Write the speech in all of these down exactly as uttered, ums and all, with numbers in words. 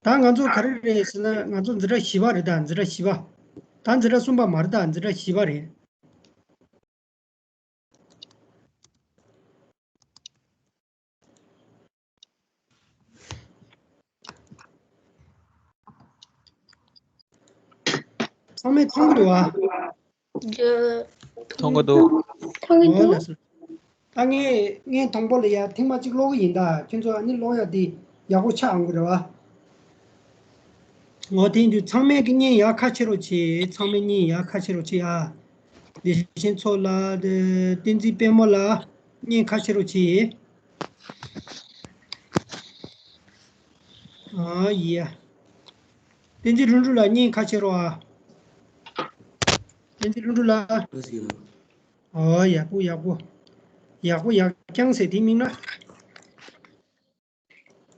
ད་ང་ཚོ་ག་རེ་རེད་ཟེར་ན། ང་ཚོ་འཛིན་གྲྭ་བཞི་པ་རེད། ད་འཛིན་གྲྭ་བཞི་པ། ད་འཛིན་གྲྭ་གསུམ་པ་མ་རེད། ད་འཛིན་གྲྭ་བཞི་པ་རེད། ཚང་མས་མཐོང་གི་འདུག་ཨ། མཐོང་གི་འདུག་མཐོང་གི་འདུག་ཨོ་ལགས་སོ། ད་ངས་ངས་དང་པོ་ལ་ཡ་ཐེངས་མ་གཅིག་ཀློག་གི་ཡིན། ད་ཁྱོད་ཚོ་ཨ་ནི་ཀློག་ཡ་དེ་ཡག་པོ་ཆགས་འོང་གི་རེད་བ། འོ་དེ་ཡིན་དུས་ཚང་མས་ཀྱི་བརྙན་ཡག་ཁ་ཕྱེ་རོགས་བྱེད། ཚང་མས་བརྙན་ཡག་ཁ་ཕྱེ་རོགས་བྱེད་ཨ། ལེགས་བཤད་མཚོ་ལགས། བསྟན་འཛིན་དཔལ་མོ་ལགས། བརྙན་ཁ་ཕྱེ་རོགས་བྱེད། ཨ་ཡ། བསྟན་འཛིན་རུ་འབྲུག་ལགས་བརྙན་ཁ་ཕྱེ་རོགས་ཨ། བསྟན་འཛིན་རུ་འབྲུག་ལགས། ཨོ་ཡག་པོ་ཡག་པོ། ཡག་པོ་ཡག་རྐྱང་ཟེར་དེའི་མིང་ལ།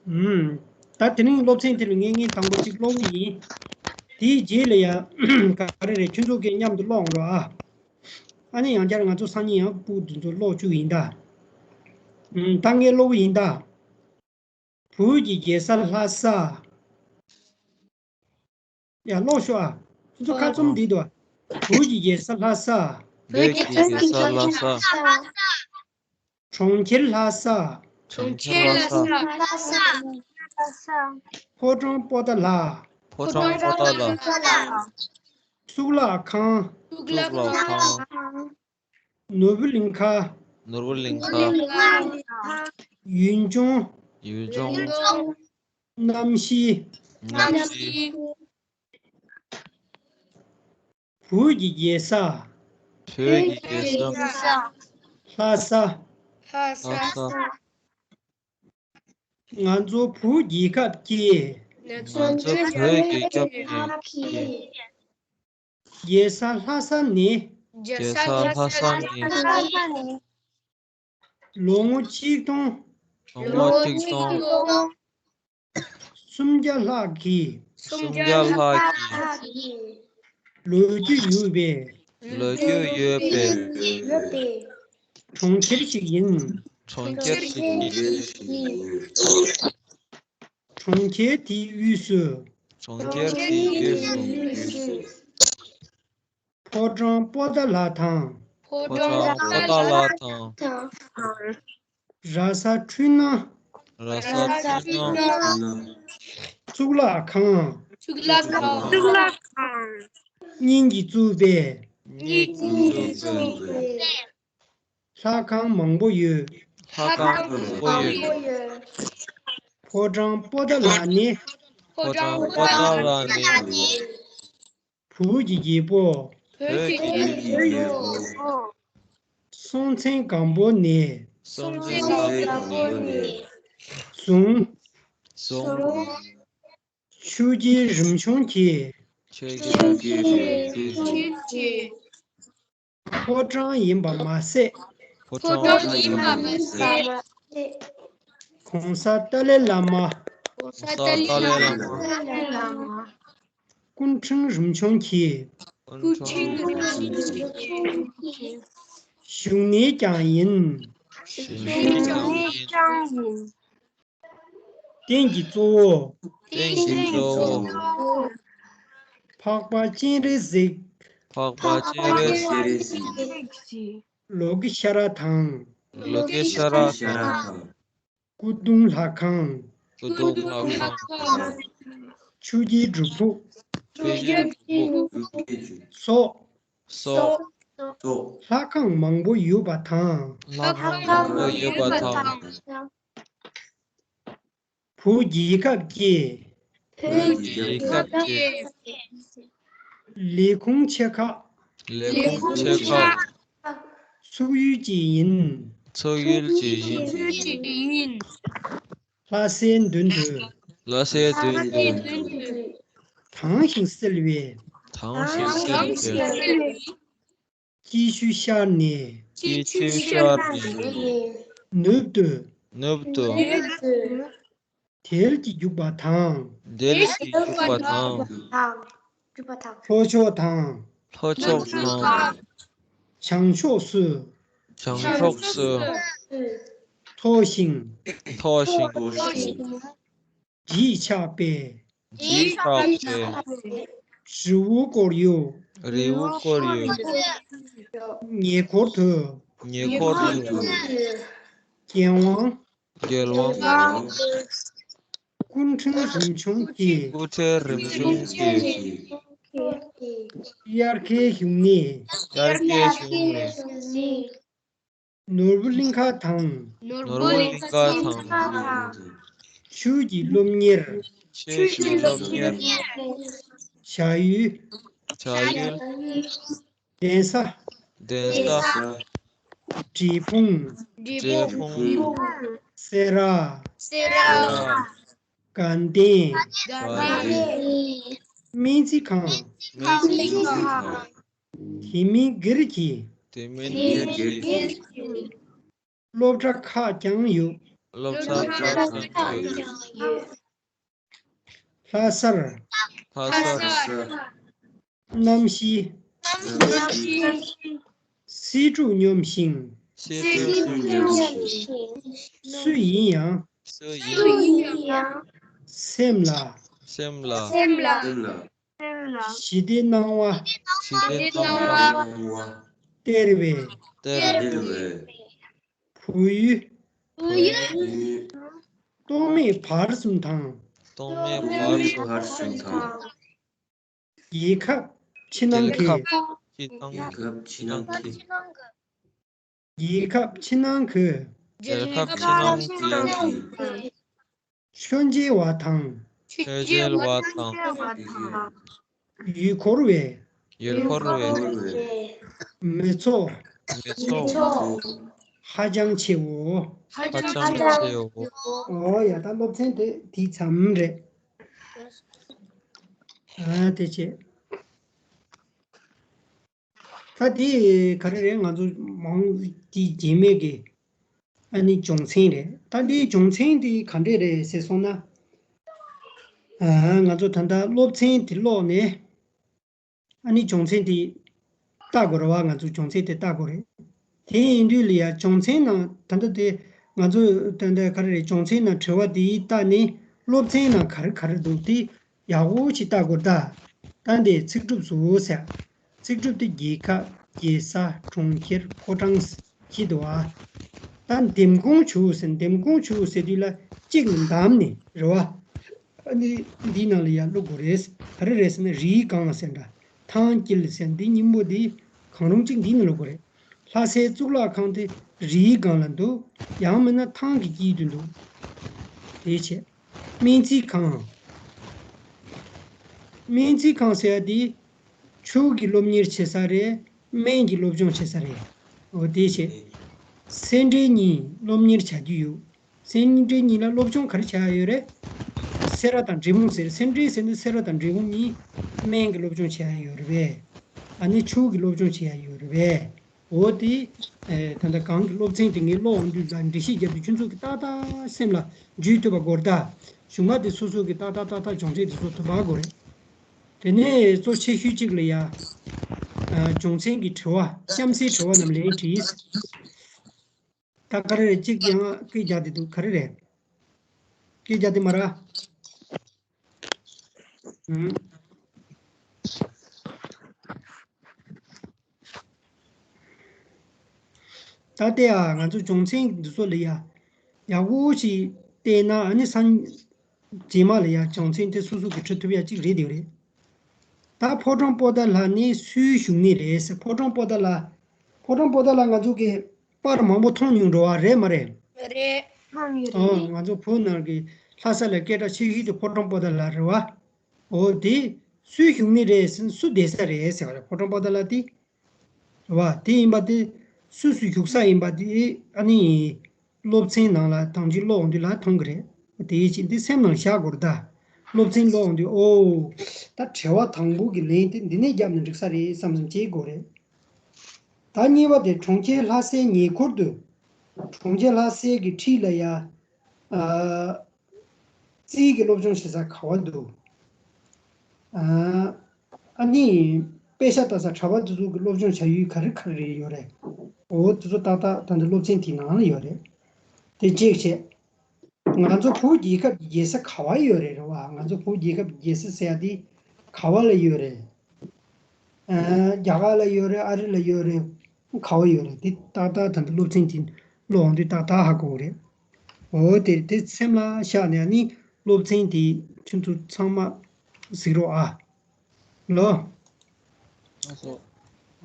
ཨུམ། ད་དེ་རིང་སློབ་ཚན་དེ་ལ་ངས་ངས་དང་པོ་གཅིག་ཀློག་གི་ཡིན། དེའི་རྗེས་ལ་ཡ་ག་རེ་རེད། ཁྱོད་ཚོ་གིས་མཉམ་དུ་ཀློག་རོགས་ཨ། ཨ་ནི་ཡང་བསྐྱར་ང་ཚོ་སང་ཉིན་ཡང་སྤུ་དེ་ཚོ་ཀློག་བཅུག་ཡིན་ད། ཨུམ། ད་ངས་ཀློག་གི་ཡིན་ད། བོད་ཀྱི་རྒྱལ་ས་ལྷ་ས། ཡ་ཀློག་ཤོག་ཨ། ཁྱོད་ཚོ་ཁ་བཙུམ་བསྡད་འདུག་ཨ། བོད་ཀྱི་རྒྱལ་ས་ལྷ་ས། བོད་ཀྱི་རྒྱལ་ས་ལྷ་ས། གྲོང་ཁྱེར་ལྷ་ས། གྲོང་ཁྱེར་ལྷ་ས། ཕོ་བྲང་པོ་ཏཱ་ལ། ཕོ་བྲང་པོ་ཏཱ་ལ། གཙུག་ལག་ཁང་། གཙུག་ལག་ཁང་། ནོར་བུ་གླིང་ཁ། ནོར་བུ་གླིང་ཁ། ཡུལ་ལྗོངས། ཡུལ་ལྗོངས། གནམ་གཤིས། གནམ་གཤིས། བོད་ཀྱི་རྒྱལ་ས། བོད་ཀྱི་རྒྱལ་ས། ལྷ་ས། ལྷ་ས། ང་ཚོ་བོད་རྒྱལ་ཁབ་ཀྱི། ང་ཚོ་བོད་རྒྱལ་ཁབ་ཀྱི། རྒྱལ་ས་ལྷ་ས་ནི། རྒྱལ་ས་ལྷ་ས་ནི། ལོ་ངོ་ཆིག་སྟོང་། ལོ་ངོ་ཆིག་སྟོང་། སུམ་བརྒྱ་ལྷག་གི། སུམ་བརྒྱ་ལྷག་གི། ལོ་རྒྱུས་ཡོད་པའི། ལོ་རྒྱུས་ཡོད་པའི། གྲོང་ཁྱེར་ཞིག་ཡིན། གྲོང་ཁྱེར་ཞིག་ཡིན། གྲོང་ཁྱེར་དེའི་དབུས་སུ། གྲོང་ཁྱེར་དེའི་དབུས་སུ། ཕོ་བྲང་པོ་ཏཱ་ལ་དང་། ཕོ་བྲང་པོ་ཏཱ་ལ་དང་། ར་ས་འཕྲུལ་སྣང་། ར་ས་འཕྲུལ་སྣང་། གཙུག་ལག་ཁང་། གཙུག་ལག་ཁང་། གཉིས་ཀྱིས་གཙོས་པའི། གཉིས་ཀྱིས་གཙོས་པའི། ལྷ་ཁང་མང་པོ་ཡོད། ལྷ་ཁང་མང་པོ་ཡོད། ཕོ་བྲང་པོ་ཏཱ་ལ་ནི། ཕོ་བྲང་པོ་ཏཱ་ལ་ནི། བོད་ཀྱི་རྒྱལ་པོ། བོད་ཀྱི་རྒྱལ་པོ། སྲོང་བཙན་སྒམ་པོ་ནས། སྲོང་བཙན་སྒམ་པོ་ནས། བཟུང་། བཟུང་། ཆོས་རྒྱལ་རིམ་བྱོན་གྱི། ཆོས་རྒྱལ་རིམ་བྱོན་གྱི། ཕོ་བྲང་ཡིན་པ་མ་ཟད། ཕོ་བྲང་ཡིན་པ་མ་ཟད། ༸གོང་ས་ཏཱ་ལའི་བླ་མ། ༸གོང་ས་ཏཱ་ལའི་བླ་མ། སྐུ་ཕྲེང་རིམ་བྱོན་གྱི། སྐུ་ཕྲེང་རིམ་བྱོན་གྱི། བཞུགས་གནས་ཀྱང་ཡིན། བཞུགས་གནས་ཀྱང་ཡིན། རྟེན་གྱི་གཙོ་བོ། རྟེན་གྱི་གཙོ་བོ། འཕགས་པ་སྤྱན་རས་གཟིགས། འཕགས་པ་སྤྱན་རས་གཟིགས། ལོ་ཀེ་ཤྭ་ར་དང་། ལོ་ཀེ་ཤྭ་ར་དང་། སྐུ་གདུང་ལྷ་ཁང་། སྐུ་གདུང་ལྷ་ཁང་། ཆོས་རྒྱལ་སྒྲུབ་ཕུག་ཆོས་རྒྱལ་སྒྲུབ་ཕུག་སོགས། སོགས། ལྷ་ཁང་མང་པོ་ཡོད་པ་དང་། ལྷ་ཁང་མང་པོ་ཡོད་པ་དང་། བོད་རྒྱལ་ཁབ་ཀྱི། བོད་རྒྱལ་ཁབ་ཀྱི། ལས་ཁུངས་ཆེ་ཁག་ལས་ཁུངས་ཆེ་ཁག་ཚུགས་ཡུལ་གཅིག་ཡིན། ཚུགས་ཡུལ་གཅིག་ཡིན། ལྷ་སའི་མདུན་དུ། ལྷ་སའི་མདུན་དུ། དྭངས་ཤིང་གསལ་བའི། དྭངས་ཤིང་གསལ་བའི། སྐྱིད་ཆུ་ཤར་ནས། སྐྱིད་ཆུ་ཤར་ནས། ནུབ་ཏུ། ནུབ་ཏུ། དལ་གྱིས་རྒྱུག་པ་དང་། དལ་གྱིས་རྒྱུག་པ་དང་། ལྷོ་ཕྱོགས་དང་། ལྷོ་ཕྱོགས་དང་། བྱང་ཕྱོགས་སུ། བྱང་ཕྱོགས་སུ། མཐོ་ཞིང་། མཐོ་ཞིང་། བརྗིད་ཆགས་པའི། འཇིགས་སྐྲག་པའི། རི་བོ་བསྐོར་ཡུལ། རི་བོ་བསྐོར་ཡུལ། ཉེ་འཁོར་དུ། ཉེ་འཁོར་དུ། རྒྱལ་དབང་། རྒྱལ་དབང་། སྐུ་ཕྲེང་རིམ་བྱོན་གྱི། སྐུ་ཕྲེང་རིམ་བྱོན་གྱི། དབྱར་ཁའི་བཞུགས་གནས། དབྱར་ཁའི་བཞུགས་གནས། ནོར་བུ་གླིང་ཁ་དང་། ནོར་བུ་གླིང་ཁ་དང་། ཆོས་ཀྱི་སློབ་གཉེར། ཆོས་ཀྱི་སློབ་གཉེར། བྱ་ཡུལ། བྱ་ཡུལ། གདན་ས། གདན་ས། འབྲས་སྤུངས། འབྲས་སྤུངས། སེ་ར། སེ་ར། དགའ་ལྡན། དགའ་ལྡན། སྨན་རྩིས་ཁང་། སྨན་རྩིས་ཁང་། དེ་མིན་སྒེར་གྱི། དེ་མིན་སྒེར་གྱི། སློབ་གྲྭ་ཁག་ཀྱང་ཡོད། སློབ་གྲྭ་ཁག་ཀྱང་ཡོད། ལྷ་སར། ལྷ་སར། གནམ་གཤིས། གནམ་གཤིས། སེར་ཕྲུག་སྙོམས་ཤིང་། སེར་ཕྲུག་སྙོམས་ཤིང་། སུ་ཡིན་ཡང་། སུ་ཡིན་ཡང་། སེམས་ལ། སེམས་ལ། སེམས་ལ། ཞི་བདེའི་སྣང་བ། ཞི་བདེའི་སྣང་བ། སྟེར་བའི། སྟེར་བའི། བོད་ཡུལ། བོད་ཡུལ། རྟོག་མེད་བར་གསུམ་དང་། རྟོག་མེད་བར་གསུམ་དང་། རྒྱལ་ཁབ་ཕྱི་ནང་གི། རྒྱལ་ཁབ་ཕྱི་ནང་གི། རྒྱལ་ཁབ་ཕྱི་ནང་གི། རྒྱལ་ཁབ་ཕྱི་ནང་གི། མཆོད་མཇལ་བ་དང་། མཆོད་མཇལ་བ་དང་། ཡུལ་འཁོར་བའི། ཡུལ་འཁོར་བའི། མི་ཚོགས། མི་ཚོགས། ཧ་ཅང་ཆེའོ། ཧ་ཅང་ཆེའོ། ཨོ་ཡ། ད་སློབ་ཚན་དེ་དེའི་མཚམས་རེད། ཨ་དེ་བྱས། ད་དེ་ག་རེ་རེད། ང་ཚོ་མང་དེ་རྗེས་མའི་གི་ཨ་ནི་སྦྱོང་ཚན་རེད། ད་འདིའི་སྦྱོང་ཚན་དེ་ག་འདྲས་རེད་ཟེར་སོང་ན། ཨ་ང་ཚོ་ད་ལྟ་སློབ་ཚན་དེ་ཀློག་ནས་ཨ་ནི་སྦྱོང་ཚན་དེ་ལྟ་དགོས་རེད་བ། ང་ཚོ་སྦྱོང་ཚན་དེ་ལྟ་དགོས་རེད། དེ་ཡིན་དུས་ལ་ཡ་སྦྱོང་ཚན་ནང་ད་ལྟ་དེ་ང་ཚོ་ད་ལྟ་ག་རེ་རེད། སྦྱོང་ཚན་ནང་དྲི་བ་དེ་ལྟ་ནས་སློབ་ཚན་ནང་ག་རེ་ག་རེ་འདུག་དེ་ཡག་པོ་ཞིག་ལྟ་དགོས། ད་ད་འདི་ཚིག་གྲུབ་བཟོ་ཟེར། ཚིག་གྲུབ་དེ་རྒྱལ་ཁབ། རྒྱལ་ས། གྲོང་ཁྱེར། ཕོ་བྲང་ཟེར་གྱི་འདུག་ཨ། ད་འདེམས་སྐོང་བྱུག་ཟེར། འདེམས་སྐོང་བྱུག་ཟེར་དུས་ལ་གཅིག་ལ་བདམས་ནས་རེད་བ། ཨ་ནི་འདིའི་ནང་ལ་ཡར་བླུག་དགོས་རེད། ག་རེ་རེད་ཟེར་ན་རིའི་སྒང་ཟེར་འདྲ། ཐང་དཀྱིལ་ཟེར་འདི་སྙིང་པོ་འདི་གང་རུང་གཅིག་འདིའི་ནང་བླུག་དགོས་རེད། ལྷ་སའི་གཙུག་ལག་ཁང་དེ་རིའི་སྒང་ལ་འདུག་ཡང་མིན་ན་ཐང་གི་དཀྱིལ་དུ་འདུག་དེ་བྱས། སྨན་རྩིས་ཁང་། སྨན་རྩིས་ཁང་ཟེར་ཡ་དེ་ཆོས་ཀྱི་སློབ་གཉེར་བྱེད་ས་རེད། སྨན་གྱི་སློབ་སྦྱོང་བྱེད་ས་རེད། འོ་དེ་བྱས། སེ་འབྲས་གཉིས་སློབ་གཉེར་བྱ་རྒྱུ་ཡོད། སེ་འབྲས་གཉིས་ལ་སློབ་སྦྱོང་ག་རེ་བྱ་ཡ་ཡོད་རེད། སེ་ར་དང་འབྲས་སྤུངས་ཟེར། སེ་འབྲས་ཟེར་ན་སེ་ར་དང་འབྲས་སྤུངས་གཉིས་སྨན་གྱི་སློབ་སྦྱོང་བྱེད་ཡ་ཡོད་རེད་པས། ཨ་ནི་ཆོས་ཀྱི་སློབ་སྦྱོང་བྱེད་ཡ་ཡོད་རེད་པས། འོ་དེ། ཨེ། ད་ལྟ་གང་གི་སློབ་ཚན་དེ་ངས་ཀློག་འོང་དུས་ལ་འགྲེལ་བཤད་རྒྱབ་དུས་ཁྱོད་ཚོ་གི་ཏག་ཏག་སེམས་ལ་འཇུས་ཐུབ་པ་དགོས་རེད་ད། གཞུག་མ་དེ་སོ་སོ་གི་ཏག་ཏག་ཏག་ཏག་སྦྱོང་ཚན་དེ་ཚོ་ཐུབ་པ་དགོས་རེད། དེ་ནས་གཙོ་ཆེ་ཤོས་གཅིག་ལ་ཡ། ཨ། སྦྱོང་ཚན་གྱི་དྲི་བ། གཤམ་གསལ་དྲི་བ་རྣམས་ལན་དྲིས། ད་ག་རེ་རེད། གཅིག་ཡང་སྐད་རྒྱག་བསྡད་འདུག་ག་རེ་རེད། སྐད་རྒྱག་བསྡད་མ་རེད། ཨུམ། ད་ལྟའི་ཨ་ང་ཚོ་སྦྱོང་ཚན་འདི་ཚོ་ལ་ཡ་ཡག་པོ་ཞིག་བལྟས་ན། ཨ་ནི་སང་རྗེས་མ་ལ་ཡ་སྦྱོང་ཚན་དེ་སོ་སོ་གི་འཁྲིད་ཐུབ་ཡ་གཅིག་རེད་དེ་རེད། ད་ཕོ་བྲང་པོ་ཏཱ་ལ་ནི་སུའི་བཞུགས་གནས་རེད་ཟེར། ཕོ་བྲང་པོ་ཏཱ་ལ། ཕོ་བྲང་པོ་ཏཱ་ལ་ང་ཚོ་གི་པར་མང་པོ་མཐོང་མྱོང་འགྲོ་བ་རེད་མ་རེད། རེད། མཐོང་མྱོང་རེད། ཨོ། ང་ཚོ་བོད་ནང་གི་ལྷ་ས་ལ་སྐད་གྲགས་ཆེ་ཤོས་དེ་ཕོ་བྲང་པོ་ཏཱ་ལ་རེད་བ། འོ་དེ་སུའི་བཞུགས་གནས་རེད་ཟེར་ན་སུ་བསྡད་ས་རེད་ཟེར་བ་རེད། ཕོ་བྲང་པོ་ཏཱ་ལ་དེ། རེད་བ། དེ་ཡིན་པ་དེ་སུ་སུ་བཞུགས་ས་ཡིན་པ་དེ་ཨ་ནི་སློབ་ཚན་ནང་ལ་དང་ཅི་ཀློག་འོང་དུས་ལ་མཐོང་གི་རེད། དེ་ཡིན་ཕྱིན་དེ་སེམས་ནང་བཞག་དགོས་རེད་ད། སློབ་ཚན་ཀློག་འོང་དུས་ཨོ། ད་དྲི་བ་དང་པོ་གི་ལན་དེ་འདི་ནས་བརྒྱབ་ན་འགྲིག་ས་རེད་བསམ་བསམ་བྱེད་དགོས་རེད། ད་གཉིས་པ་དེ་གྲོང་ཁྱེར་ལྷ་སའི་ཉེ་འཁོར་དུ། གྲོང་ཁྱེར་ལྷ་སའི་གི་འཁྲིས་ལ་ཡ། ཨ། རྩིས་ཀྱི་སློབ་སྦྱོང་བྱེད་ས་ག་བ་འདུག་ཨ། ཨ་ནི་པེ་ཤ་ལྟ་ས་གྲྭ་པ་དེ་ཚོ་གི་སློབ་སྦྱོང་བྱ་ཡུལ་ག་རེ་ག་རེ་ཡོད་རེད། འོ་དེ་ཚོ་ཏག་ཏག་ད་ལྟ་སློབ་ཚན་དེའི་ནང་ལ་ཡོད་རེད། དེ་གཅིག་བྱས། ང་ཚོ་བོད་རྒྱལ་ཁབ་ཀྱི་རྒྱལ་ས་ག་བ་ཡོད་རེད། རེད་བ། ང་ཚོ་བོད་རྒྱལ་ཁབ་ཀྱི་རྒྱལ་ས་ཟེར་ཡ་དེ་ག་བ་ལ་ཡོད་རེད། ཨ། རྒྱ་གར་ལ་ཡོད་རེད། ཨ་རི་ལ་ཡོད་རེད། ག་བ་ཡོད་རེད། དེ་ཏག་ཏག་ད་ལྟ་སློབ་ཚན་དེ་ཀློག་འོང་དུས་ཏག་ཏག་ཧ་གོ་གི་རེད། འོ་དེ་དེ་སེམས་ལ་བཞག་ནས་ནི་སློབ་ཚན་དེ་ཁྱོད་ཚོ་ཚང་མ་གཟིགས་རོགས་ཨ། ལོ། ཨ་སོ།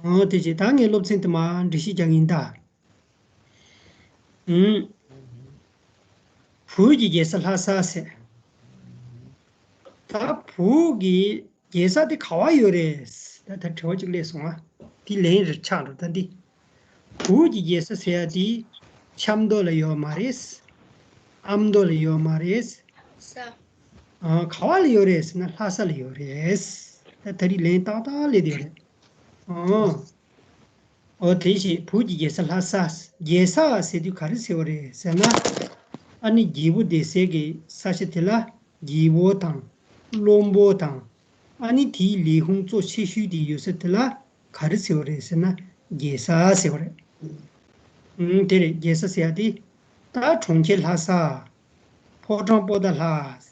ཨོ་དེ་བྱས་ད་ངས་སློབ་ཚན་དེ་མར་འགྲེལ་བཤད་རྒྱག་གི་ཡིན་ད། ཨུམ། བོད་ཀྱི་རྒྱལ་ས་ལྷ་ས་ཟེར། ད་བོད་ཀྱི་རྒྱལ་ས་དེ་ག་བ་ཡོད་རེད། ད་ད་དྲི་བ་གཅིག་སླེབས་སོང་ཨ། དེ་ལན་རེ་ཆགས་འགྲོ་ད་འདི། བོད་ཀྱི་རྒྱལ་ས་ཟེར་ཡ་དེ་ཆབ་མདོ་ལ་ཡོད་མ་རེད། ཨ་མདོ་ལ་ཡོད་མ་རེད། ས། ཨ། ག་བ་ལ་ཡོད་རེད་ཟེར་ན་ལྷ་ས་ལ་ཡོད་རེད། ད་ད་རེས་ལན་ཏག་ཏག་སླེབས་བསྡད་ཡོད་རེད། ཨོ། ཨོ་དེ་བཞིན་བོད་ཀྱི་རྒྱལ་ས་ལྷ་ས། རྒྱལ་ས་ཟེར་དུས་ག་རེ་ཟེར་བ་རེད་ཟེར་ན། ཨ་ནི་རྒྱལ་པོ་བསྡད་སའི་གི་ས་ཆ་དེ་ལ་རྒྱལ་པོ་དང་། བློན་པོ་དང་། ཨ་ནི་དེའི་ལས་ཁུངས་གཙོ་ཆེ་ཤོས་དེ་ཡོད་ས་དེ་ལ་ག་རེ་ཟེར་བ་རེད་ཟེར་ན་རྒྱལ་ས་ཟེར་བ་རེད། ཨང་། དེ་རེད། རྒྱལ་ས་ཟེར་ཡ་དེ། ད་གྲོང་ཁྱེར་ལྷ་ས། ཕོ་བྲང་པོ་ཏཱ་ལ།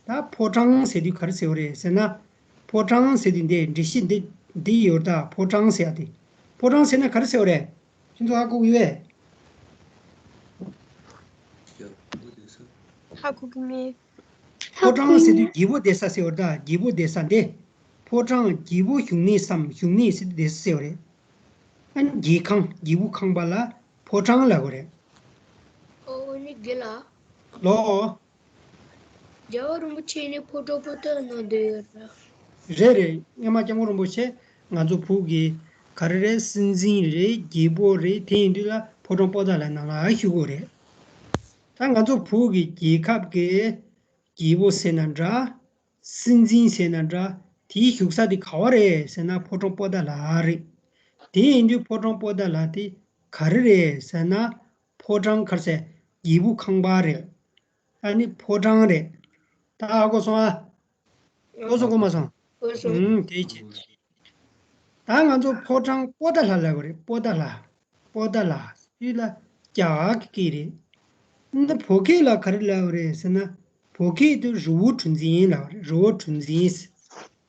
ད་ཕོ་བྲང་ཟེར་དུས་ག་རེ་ཟེར་བ་རེད་ཟེར་ན། ཕོ་བྲང་ཟེར་དུས་འདི་འགྲེལ་བཤད་འདི་འདི་ཡོད་ད། ཕོ་བྲང་ཟེར་ཡ་དེ། ཕོ་བྲང་ཟེར་ན་ག་རེ་ཟེར་བ་རེད། ཁྱེད་ཚོ་ཧ་གོ་གི་ཡོད་པས། ཧ་གོ་གི་མེད། ཕོ་བྲང་ཟེར་དུས་རྒྱལ་པོ་བསྡད་ས་ཟེར་བ་རེད་ད། རྒྱལ་པོ་བསྡད་ས་འདི། ཕོ་བྲང་། རྒྱལ་པོ་བཞུགས་གནས་སམ་བཞུགས་གནས་ཟེར་དུས་བསྡད་ས་ཟེར་བ་རེད། ཨ་ནི་རྒྱལ་ཁང་། རྒྱལ་པོ་ཁང་པ་ལ་ཕོ་བྲང་ལབ་དགོས་རེད། ཨོ་ཨོ་ནི་དགེ་ལ། ལོ། རྒྱལ་བ་རིན་པོ་ཆེ་ནི་ཕོ་བྲང་པོ་ཏཱ་ལ་ནང་བསྡད་ཡོད་རེད། རེད་རེད། སྔོན་མ་སྐྱབས་མགོན་རིན་པོ་ཆེ་ང་ཚོ་བོད་ཀྱི་ག་རེ་རེད། སྲིད་འཛིན་རེད། རྒྱལ་པོ་རེད། དེ་ཡིན་དུས་ལ་ཕོ་བྲང་པོ་ཏཱ་ལའི་ནང་ལ་བཞུགས་ཡོད་རེད། ད་ང་ཚོ་བོད་ཀྱི་རྒྱལ་ཁབ་ཀྱི་རྒྱལ་པོ་ཟེར་ན་འདྲ། སྲིད་འཛིན་ཟེར་ན་འདྲ། དེའི་བཞུགས་ས་དེ་ག་བ་རེད་ཟེར་ན་ཕོ་བྲང་པོ་ཏཱ་ལ་རེད། དེ་ཡིན་དུས་ཕོ་བྲང་པོ་ཏཱ་ལ་དེ་ག་རེ་རེད་ཟེར་ན། ཕོ་བྲང་ག་རེ་ཟེར། རྒྱལ་པོ་ཁང་པ་རེད། ཨ་ནི་ཕོ་བྲང་རེད། ད་ཧ་གོ་སོང་ཨ། གོ་སོང་གོ་མ་སོང་། གོ་སོང་། ཨུམ། དེ་བྱས། ད་ང་ཚོ་ཕོ་བྲང་པོ་ཏཱ་ལ་ལབ་དགོས་རེད། པོ་ཏཱ་ལ། པོ་ཏཱ་ལ་དེ་ལ་རྒྱ་གར་གྱི་སྐད་རེད། འདི་བོད་སྐད་ལ་ག་རེ་ལབ་རེད་ཟེར་ན། བོད་སྐད་དུ་རི་བོ་གྲུ་འཛིན་ལབ་རེད། རི་བོ་གྲུ་འཛིན།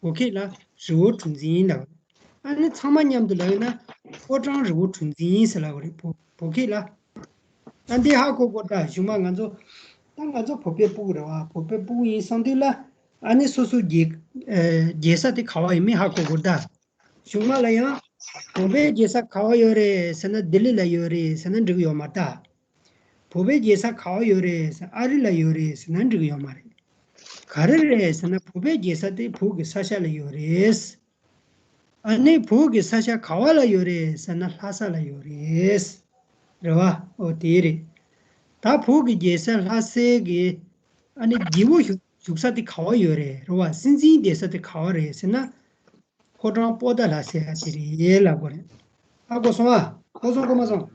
བོད་སྐད་ལ་རི་བོ་གྲུ་འཛིན་ལབ་རེད། ཨ་ནི་ཚང་མ་མཉམ་དུ་ལབ་ཡོད་ན་ཕོ་བྲང་རི་བོ་གྲུ་འཛིན་ཟེར་ལབ་རེད། བོད་བོད་སྐད་ལ། ཨ་འདི་ཧ་གོ་དགོས་ད། གཞུག་མ་ང་ཚོ་ད་ང་ཚོ་བོད་པའི་ཕྲུ་གུ་རེད་བ། བོད་པའི་ཕྲུ་གུ་ཡིན་སོང་དུས་ལ་ཨ་ནི་སོ་སོ་རྒྱལ་ཨ་རྒྱལ་ས་དེ་ག་བ་ཡིན་མིན་ཧ་གོ་དགོས་ད། གཞུག་མ་ལ་ཡང་བོད་པའི་རྒྱལ་ས་ག་བ་ཡོད་རེད་ཟེར་ན་ལྡི་ལི་ལ་ཡོད་རེད་ཟེར་ན་འགྲིག་གི་ཡོད་མ་རེད་ད། བོད་པའི་རྒྱལ་ས་ག་བ་ཡོད་རེད་ཟེར། ཨ་རི་ལ་ཡོད་རེད་ཟེར་ན་འགྲིག་གི་ཡོད་མ་རེད། ག་རེ་རེད་ཟེར་ན་བོད་པའི་རྒྱལ་ས་དེ་བོད་ཀྱི་ས་ཆ་ལ་ཡོད་རེད། ཨ་ནི་བོད་ཀྱི་ས་ཆ་ག་བ་ལ་ཡོད་རེད་ཟེར་ན་ལྷ་ས་ལ་ཡོད་རེད། རེད་བ། ཨོ་དེ་རེད། ད་བོད་ཀྱི་རྒྱལ་ས་ལྷ་སའི་གི་ཨ་ནི་རྒྱལ་པོ་བཞུགས་བཞུགས་ས་དེ་ག་བ་ཡོད་རེད། རེད་བ། སྲིད་འཛིན་བསྡད་ས་དེ་ག་བ་རེད་ཟེར་ན། ཕོ་བྲང་པོ་ཏཱ་ལ་ཟེར་ཡ་དེ་རེད་ལབ་དགོས་རེད། ཧ་གོ་སོང་ཨ། གོ་སོང་གོ་མ་སོང་།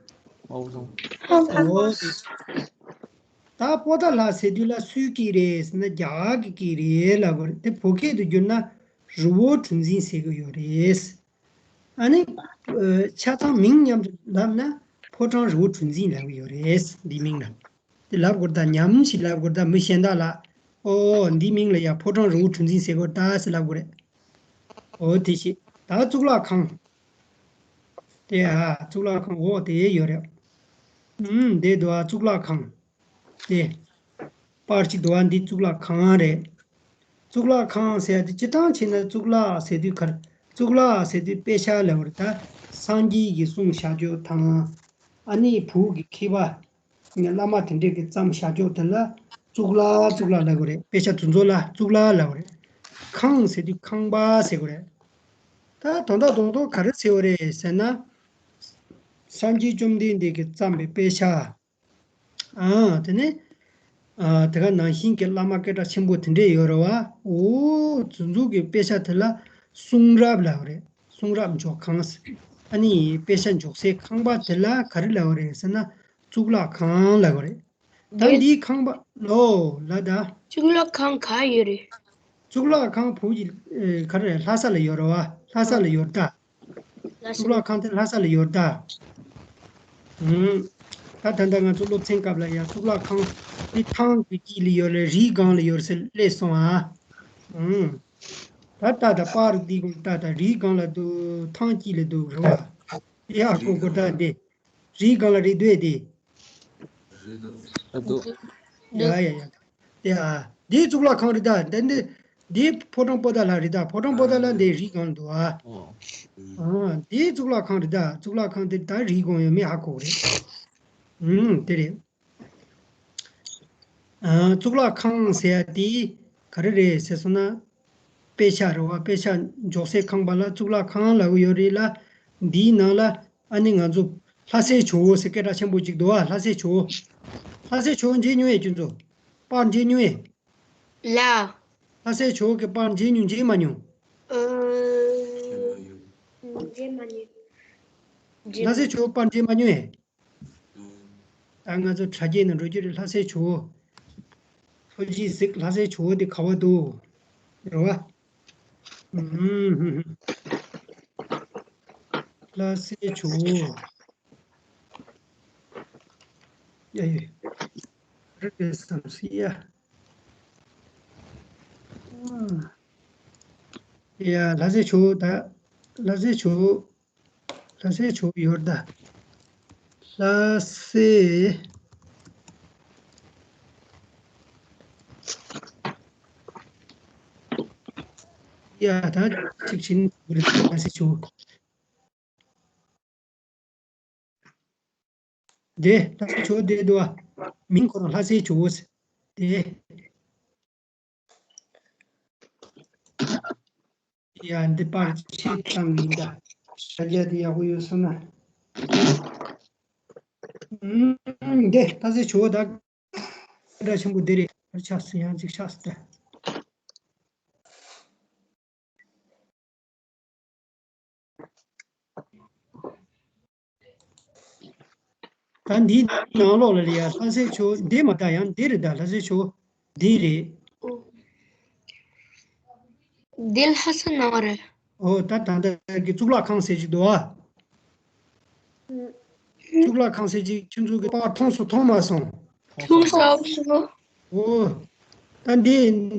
ཨོ་སོང་། ཨོ་དེ། ད་པོ་ཏཱ་ལ་ཟེར་དུས་ལ་སུའི་སྐད་རེད་ཟེར་ན་རྒྱ་གར་གྱི་སྐད་རེད་ལབ་དགོས་རེད། དེ་བོད་སྐད་དུ་བསྒྱུར་ན་རི་བོ་གྲུ་འཛིན་ཟེར་གྱི་ཡོད་རེད། ཨ་ནི་ཨ་ཆ་ཚང་མིང་མཉམ་དུ་ལབ་ན་ཕོ་བྲང་རི་བོ་གྲུ་འཛིན་ལབ་ཀྱི་ཡོད་རེད། འདིའི་མིང་ལ། དེ་ལབ་དགོས་རེད་ད། ཉམས་ཞིག་ལབ་དགོས་རེད་ད། མི་གཞན་དག་ལ། ཨོ་འདིའི་མིང་ལ་ཡ་ཕོ་བྲང་རི་བོ་གྲུ་འཛིན་ཟེར་དགོས་རེད་ད་ཟེར་ལབ་དགོས་རེད། ཨོ་དེ་བྱས། ད་གཙུག་ལག་ཁང་། དེ་ཨ་གཙུག་ལག་ཁང་། འོ་དེ་ཡོད་རེད། ཨུམ། དེ་འདུག་ཨ། གཙུག་ལག་ཁང་། དེ། པར་གཅིག་འདུག་ཨ། འདི་གཙུག་ལག་ཁང་རེད། གཙུག་ལག་ཁང་ཟེར་ཡ་དེ་སྤྱིར་བཏང་བྱས་ན་གཙུག་ལག་ཟེར་དུས་ག་རེ། གཙུག་ལག་ཟེར་དུས་དཔེ་ཆ་ལབ་པ་རེད་ད། སངས་རྒྱས་ཀྱི་གསུང་བྱ་ཕྱོགས་དང་། ཨ་ནི་བོད་ཀྱི་མཁས་པ། བླ་མ་དེ་འདྲས་ཀྱིས་བརྩམས་བྱ་ཕྱོགས་དེ་ལ་གཙུག་ལག་གཙུག་ལག་ལབ་དགོས་རེད། དཔེ་ཆ་དེ་ཚོ་ལ་གཙུག་ལག་ལབ་དགོས་རེད། ཁང་ཟེར་དུས་ཁང་པ་ཟེར་དགོས་རེད། ད་དོན་དག་རྡོག་རྡོག་ག་རེ་ཟེར་བ་རེད་ཟེར་ན། སངས་རྒྱས་བཅོམ་ལྡན་འདས་ཀྱིས་བརྩམས་པའི་དཔེ་ཆ། ཨ། དེ་ནས། ཨ། དེ་ག་ནང་བཞིན་གྱི་བླ་མ་སྐད་གྲགས་ཆེན་པོ་དེ་འདྲས་ཡོད་རེད་བ། འོ་དེ་ཚོ་གི་དཔེ་ཆ་དེ་ལ་གསུང་རབ་ལབ་རེད། གསུང་རབ་འཇོག་ཁང་ཟེར། ཨ་ནི་དཔེ་ཆ་འཇོག་སའི་ཁང་པ་དེ་ལ་ག་རེ་ལབ་རེད་ཟེར་ན་གཙུག་ལག་ཁང་ལབ་རེད། ད་འདིའི་ཁང་པ་ལོ་ལ་ད། གཙུག་ལག་ཁང་ག་ཡོད་རེད། གཙུག་ལག་ཁང་བོད་ཀྱི་ཨེ་ག་རེ་ལྷ་ས་ལ་ཡོད་རེད་བ། ལྷ་ས་ལ་ཡོད་ད། ལྷ་ས། གཙུག་ལག་ཁང་དེ་ལྷ་ས་ལ་ཡོད་ད། ཨུམ། ད་ད་ལྟ་ང་ཚོ་སློབ་ཚན་སྐབས་ལ་ཡང་གཙུག་ལག་ཁང་ འདི་ཐང་གི་དཀྱིལ་ལ་ཡོད་ལ་རིའི་སྒང་ལ་ཡོད་ཟེར་སླེབས་སོང་ཨ། ཨུམ། ད་ལྟ་ད་པར་འདི་གུང་ད་ད་རིའི་སྒང་ལ་འདུག་ཐང་དཀྱིལ་ལ་འདུག་རེད་བ། དེ་ཧ་གོ་གོ་ད་འདི། རིའི་སྒང་ལ་རེད་འདུག་ཨེ་འདི། ཨ་འདུག་ཡ་ཡ་ཡ། དེ་ཨ། འདི་གཙུག་ལག་ཁང་རེད་ད། འདི་འདི་འདི་ཕོ་བྲང་པོ་ཏ་ལ་རེད་ད། ཕོ་བྲང་པོ་ཏ་ལ་འདི་རིའི་སྒང་འདུག་ཨ། ཨོ། ཨ། འདི་གཙུག་ལག་ཁང་རེད་ད། གཙུག་ལག་ཁང་དེ་ད་རིའི་སྒང་ཡོད་མེད་ཧ་གོ་གི་རེད། ཨུམ། དེ་རེད། ཨ། གཙུག་ལག་ཁང་ཟེར་ཡ་དེ་ག་རེ་རེད་ཟེར་སོང་ན། དཔེ་ཆ་རེད་བ། དཔེ་ཆ་འཇོག་སའི་ཁང་པ་ལ་གཙུག་ལག་ཁང་ལབ་ཀྱི་ཡོད་རེད་ལ། འདིའི་ནང་ལ་ཨ་ནི་ང་ཚོ་ལྷ་སའི་ཇོ་བོ་ཟེར་སྐད་གྲགས་ཆེན་པོ་ཅིག་འདུག་བ། ལྷ་སའི་ཇོ་བོ། ལྷ་སའི་ཇོ་བོ་མཇལ་མྱོང་ཡས་ཁྱོད་ཚོ། པར་མཇལ་མྱོང་ཡས། ལ། ལྷ་སའི་ཇོ་བོ་གི་པར་མཇལ་མྱོང་མཇལ་མ་མྱོང་། ཨ། མཇལ་མ་མྱོང་། ལྷ་སའི་ཇོ་བོ་པར་མཇལ་མ་མྱོང་ཡས། ད་ང་ཚོ་དྲ་རྒྱའི་ནང་འགྲོ་རྒྱུ་རེད། ལྷ་སའི་ཇོ་བོ། ཐུགས་རྗེ་གཟིགས། ལྷ་སའི་ཇོ་བོ་དེ་ག་བ་འདུག་རེད་བ། ཨུམ། ལྷ་སའི་ཇོ་བོ། ཡ་ཡ། རེད་བསམ་སྲིད་ཡ། ཡ། ལྷ་སའི་ཇོ་བོ་ད། ལྷ་སའི་ཇོ་བོ། ལྷ་སའི་ཇོ་བོ་ཡོད་ད། ལྷ་སའི། ཡ། ད་གཅིག་བྱིན་དགོས་རེད། ལྷ་སའི་ཇོ་བོ། དེ་ལྷ་སའི་ཇོ་བོ་དེ་འདུག་བ། མིང་ཁོ་རང་ལྷ་སའི་ཇོ་བོ་ཟེར། དེ། ཡ། འདི་པར་ཆས་བཏང་ཡིན་ད། དྲ་རྒྱ་དེ་ཡག་པོ་ཡོད་སོང་ན། ཨུམ། འདི་ལྷ་སའི་ཇོ་བོ་ད། སྐད་གྲགས་ཆེན་པོ་འདི་རེད། ཆགས་སུ་ཡང་ཅིག་ཆགས་སུ་ད། ད་འདིའི་ནང་ལོགས་ལ་ལ་ཡ་ལྷ་སའི་ཇོ་བོ་འདི་མ་ད་ཡང་འདི་རེད་ད། ལྷ་སའི་ཇོ་བོ་འདི་རེད། འདི་ལྷ་ས་ནང་རེད། ཨོ། ད་ད་ལྟ་གི་གཙུག་ལག་ཁང་ཟེར་ཅིག་འདུག་ཨ། གཙུག་ལག་ཁང་ཟེར་ཅིག་ཁྱོད་ཚོ་གི་པར་མཐོང་སོང་མཐོང་མ་སོང་། མཐོང་སོང་། ཨོ། ད་འདི་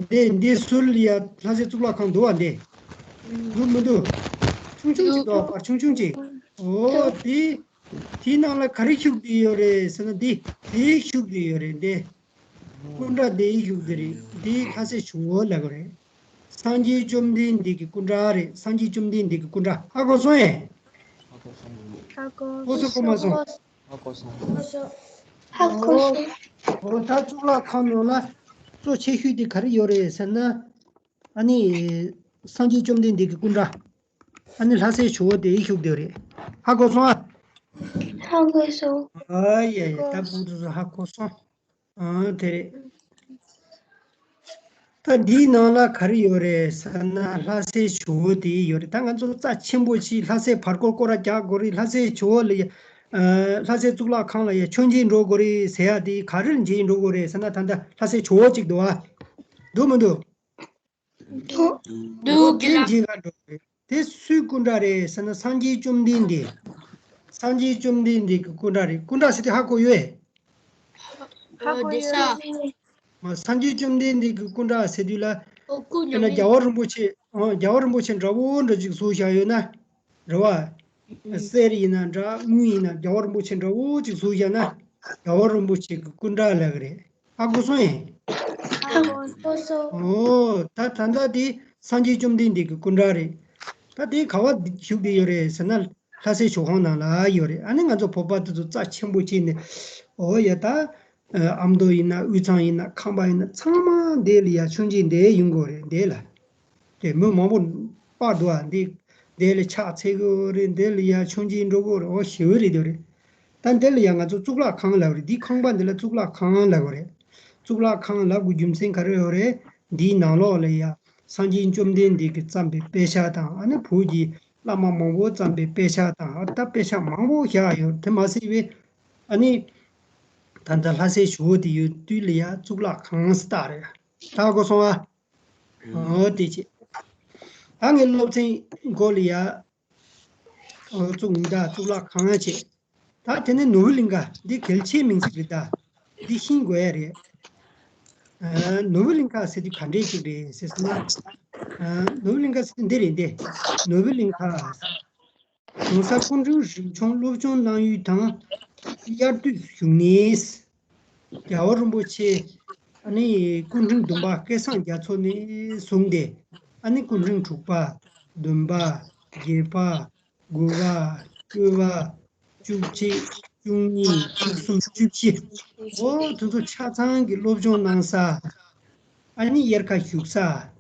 འདི་འདི་ཟུར་ལ་ཡ་ལྷ་སའི་གཙུག་ལག་ཁང་འདུག་བ་འདི། འདུག་མི་འདུག་ཆུང་ཆུང་ཅིག་འདུག་བ། པར་ཆུང་ཆུང་ཅིག་ཨོ། དེ་དེའི་ནང་ལ་ག་རེ་བཞུགས་བསྡད་ཡོད་རེད་ཟེར་ན། འདི་དེ་བཞུགས་བསྡད་ཡོད་རེད་འདི། སྐུ་འདྲ་དེ་བཞུགས་བསྡད་རེད། འདི་ལྷ་སའི་ཇོ་བོ་ལབ་དགོས་རེད། སངས་རྒྱས་བཅོམ་ལྡན་འདས་ཀྱི་སྐུ་འདྲ་རེད། སངས་རྒྱས་བཅོམ་ལྡན་འདས་ཀྱི་སྐུ་འདྲ། ཧ་གོ་སོང་ངས། ཧ་གོ་སོང་། ཧ་གོ་སོང་། གོ་སོང་གོ་མ་སོང་། ཧ་གོ་སོང་། ཧ་གོ་སོང་། ཧ་གོ་སོང་། འོ། ད་གཙུག་ལག་ཁང་ནང་ལ་གཙོ་ཆེ་ཤོས་དེ་ག་རེ་ཡོད་རེད་ཟེར་ན། ཨ་ནི་སངས་རྒྱས་བཅོམ་ལྡན་འདས་ཀྱི་སྐུ་འདྲ། ཨ་ནི་ལྷ་སའི་ཇོ་བོ་དེ་བཞུགས་བསྡད་རེད། ཧ་གོ་སོང་ཨ། ཧ་གོ་སོང་། ཨ་ཡ་ཡ། ད་བུ་དེ་ཚོ་ཧ་གོ་སོང་། ཨ། དེ་རེད། ད་འདིའི་ནང་ལ་ག་རེ་ཡོད་རེད་ཟེར་ན། ལྷ་སའི་ཇོ་བོ་དེ་ཡོད་རེད། ད་ང་ཚོ་རྩ་ཆེན་པོ་ཞིག་ལྷ་སའི་བར་སྐོར་སྐོར་ར་རྒྱག་དགོས་རེད། ལྷ་སའི་ཇོ་བོ་ལ་ཡ། ཨ། ལྷ་སའི་གཙུག་ལག་ཁང་ལ་ཡ་མཆོད་མཇལ་འགྲོ་དགོས་རེད་ཟེར་ཡ་དེ་ག་རེ་མཇལ་འགྲོ་དགོས་རེད་ཟེར་ན། ད་ལྟ་ལྷ་སའི་ཇོ་བོ་གཅིག་འདུག་ཨ། འདུག་མི་འདུག་འདུག་འདུག་གི་ལ། མཇལ་ག་འགྲོ་དགོས་རེད། དེ་སུའི་སྐུ་འདྲ་རེད་ཟེར་ན། སངས་རྒྱས་བཅོམ་ལྡན་འདས། སངས་རྒྱས་བཅོམ་ལྡན་འདས་ཀྱི་སྐུ་འདྲ་རེད། སྐུ་འདྲ་ཟེར་དུས་ཧ་གོ་ཡོད་ཨེ། ཧ་གོ་ཡོད། མ། སངས་རྒྱས་བཅོམ་ལྡན་འདས་ཀྱི་སྐུ་འདྲ་ཟེར་དུས་ལ། ཨོ། སྐུ་དཔེར་ན་མཉམ་རྒྱལ་བ་རིན་པོ་ཆེ། ཨོ། རྒྱལ་བ་རིན་པོ་ཆེ་འདྲ་བོ་འདྲ་ཅིག་བཟོ་བཞག་ཡོད་ན། རེད་བ། གསེར་ཡིན་ན་འདྲ། དངུལ་ཡིན་ན། རྒྱལ་བ་རིན་པོ་ཆེ་འདྲ་བོ་ཅིག་བཟོ་བཞག་ན། རྒྱལ་བ་རིན་པོ་ཆེ་གི་སྐུ་འདྲ་ལབ་ཀྱི་རེད། ཧ་གོ་སོང་ངས། ཧ་གོ་སོང་། ཨོ། ད་ད་ལྟ་དེ་སངས་རྒྱས་བཅོམ་ལྡན་འདས་ཀྱི་སྐུ་འདྲ་རེད། ད་དེ་ག་བ་བཞུགས་བསྡད་ཡོད་རེད་ཟེར་ན། ལྷ་སའི་ཇོ་ཁང་ནང་ལ་ཡོད་རེད། ཨ་ནི་ང་ཚོ་བོད་པ་དེ་ཚོ་རྩ་ཆེན་པོ་བྱས་ནས། ཨོ་ཡ། ད་ཨ་མདོ་ཡིན་ན། དབུས་གཙང་ཡིན་ན། ཁམས་པ་ཡིན་ན། ཚང་མ་འདི་ལ་ཡ་མཆོད་མཇལ་འདི་ཡོང་གི་རེད། འདི་ལ། དེ་མི་མང་པོ་པར་འདུག་ཨ། འདི་འདི་ལ་ཕྱག་འཚལ་གི་རེད། འདི་ལ་ཡ་མཆོད་མཇལ་འགྲོ་གི་རེད། ཨོ། ཞེ་པོ་རེད་འདུག་རེད། ད་འདི་ལ་ཡ་ང་ཚོ་གཙུག་ལག་ཁང་ལབ་རེད། འདི་ཁང་པ་འདི་ལ་གཙུག་ལག་ཁང་ལབ་རེད། གཙུག་ལག་ཁང་ལབ་དགོས་རྒྱུ་མཚན་ག་རེ་ཡོད་རེད། འདིའི་ནང་ལོགས་ལ་ཡ་སངས་རྒྱས་བཅོམ་ལྡན་འདས་ཀྱིས་བརྩམས་པའི་དཔེ་ཆ་དང་། ཨ་ནི་བོད་ཀྱི་བླ་མ་མང་པོ་བརྩམས་པའི་དཔེ་ཆ་དང་། ཨ། ད་དཔེ་ཆ་མང་པོ་བཞག་ཡོད། དེ་མ་ཟད་པའི། ཨ་ནི་ད་ལྟ་ལྷ་སའི་ཇོ་བོ་དེ་ཡོད་དུས་ལ་ཡ་གཙུག་ལག་ཁང་ཟེར་རེད། ཧ་གོ་སོང་ཨ། ཨོ། དེ་བྱས། ད་ངའི་སློབ་ཚན་མགོ་ལ་ཡ། ཨོ། གཙུག་ཉི་ཟླ་གཙུག་ལག་ཁང་བྱས། ད་དེ་ནས་ནོར་བུ་གླིང་ག། འདི་གལ་ཆེའི་མིང་ཚིག་རེད་ད། འདི་ཤེས་དགོས་ཡ་རེད། ནོར་བུ་གླིང་ཁ་ཟེར་དུས་ག་འདྲས་ཅིག་རེད་ཟེར་སོང་ན། ནོར་བུ་གླིང་ཁ་ཟེར་དུས་འདི་རེད་འདི། ནོར་བུ་གླིང་ཁ། གོང་ས་སྐུ་ཕྲེང་རིམ་བྱོན་སློབ་སྦྱོང་གནང་ཡུལ་དང་། དབྱར་དུས་བཞུགས་གནས། རྒྱལ་བ་རིན་པོ་ཆེ། ཨ་ནི་སྐུ་ཕྲེང་བདུན་པ་སྐལ་བཟང་རྒྱ་མཚོ་ནས་བཟུང་སྟེ། ཨ་ནི་སྐུ་ཕྲེང་དྲུག་པ། བདུན་པ། བརྒྱད་པ། དགུ་པ། བཅུ་པ། བཅུ་གཅིག་བཅུ་གཉིས། བཅུ་གསུམ། བཅུ་བཞི། འོ་དེ་ཚོ་ཆ་ཚང་གི་སློབ་སྦྱོང་གནང་ས། ཨ་ནི་དབྱར་ཁ་བཞུགས་ས་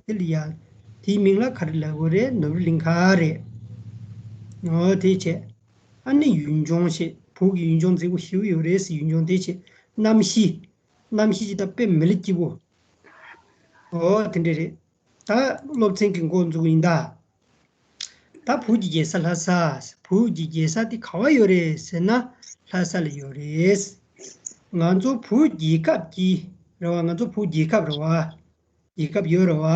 དེ་ལ་ཡ། དེའི་མིང་ལ་ག་རེ་ལབ་དགོས་རེད། ནོར་བུ་གླིང་ཁ་རེད། འོ་དེ་བྱས། ཨ་ནི་ཡུལ་ལྗོངས་ཞེས་བོད་ཀྱི་ཡུལ་ལྗོངས་མཛེས་པོ་ཞེ་པོ་ཡོད་རེད་ཟེར། ཡུལ་ལྗོངས་དེ་བྱས། གནམ་གཤིས། གནམ་གཤིས་ཀྱི་ད་དཔེ་མི་ལ་སྐྱིད་པོ། འོ་དེ་འདྲ་རེད། ད་སློབ་ཚན་གྱི་འགོ་འཛུགས་ཡིན་ད། ད་བོད་ཀྱི་རྒྱལ་ས་ལྷ་ས། བོད་ཀྱི་རྒྱལ་ས་དེ་ག་བ་ཡོད་རེད་ཟེར་ན་ལྷ་ས་ལ་ཡོད་རེད། ང་ཚོ་བོད་རྒྱལ་ཁབ་ཀྱི་རེད་བ། ང་ཚོ་བོད་རྒྱལ་ཁབ་རེད་བ། རྒྱལ་ཁབ་ཡོད་རེད་བ།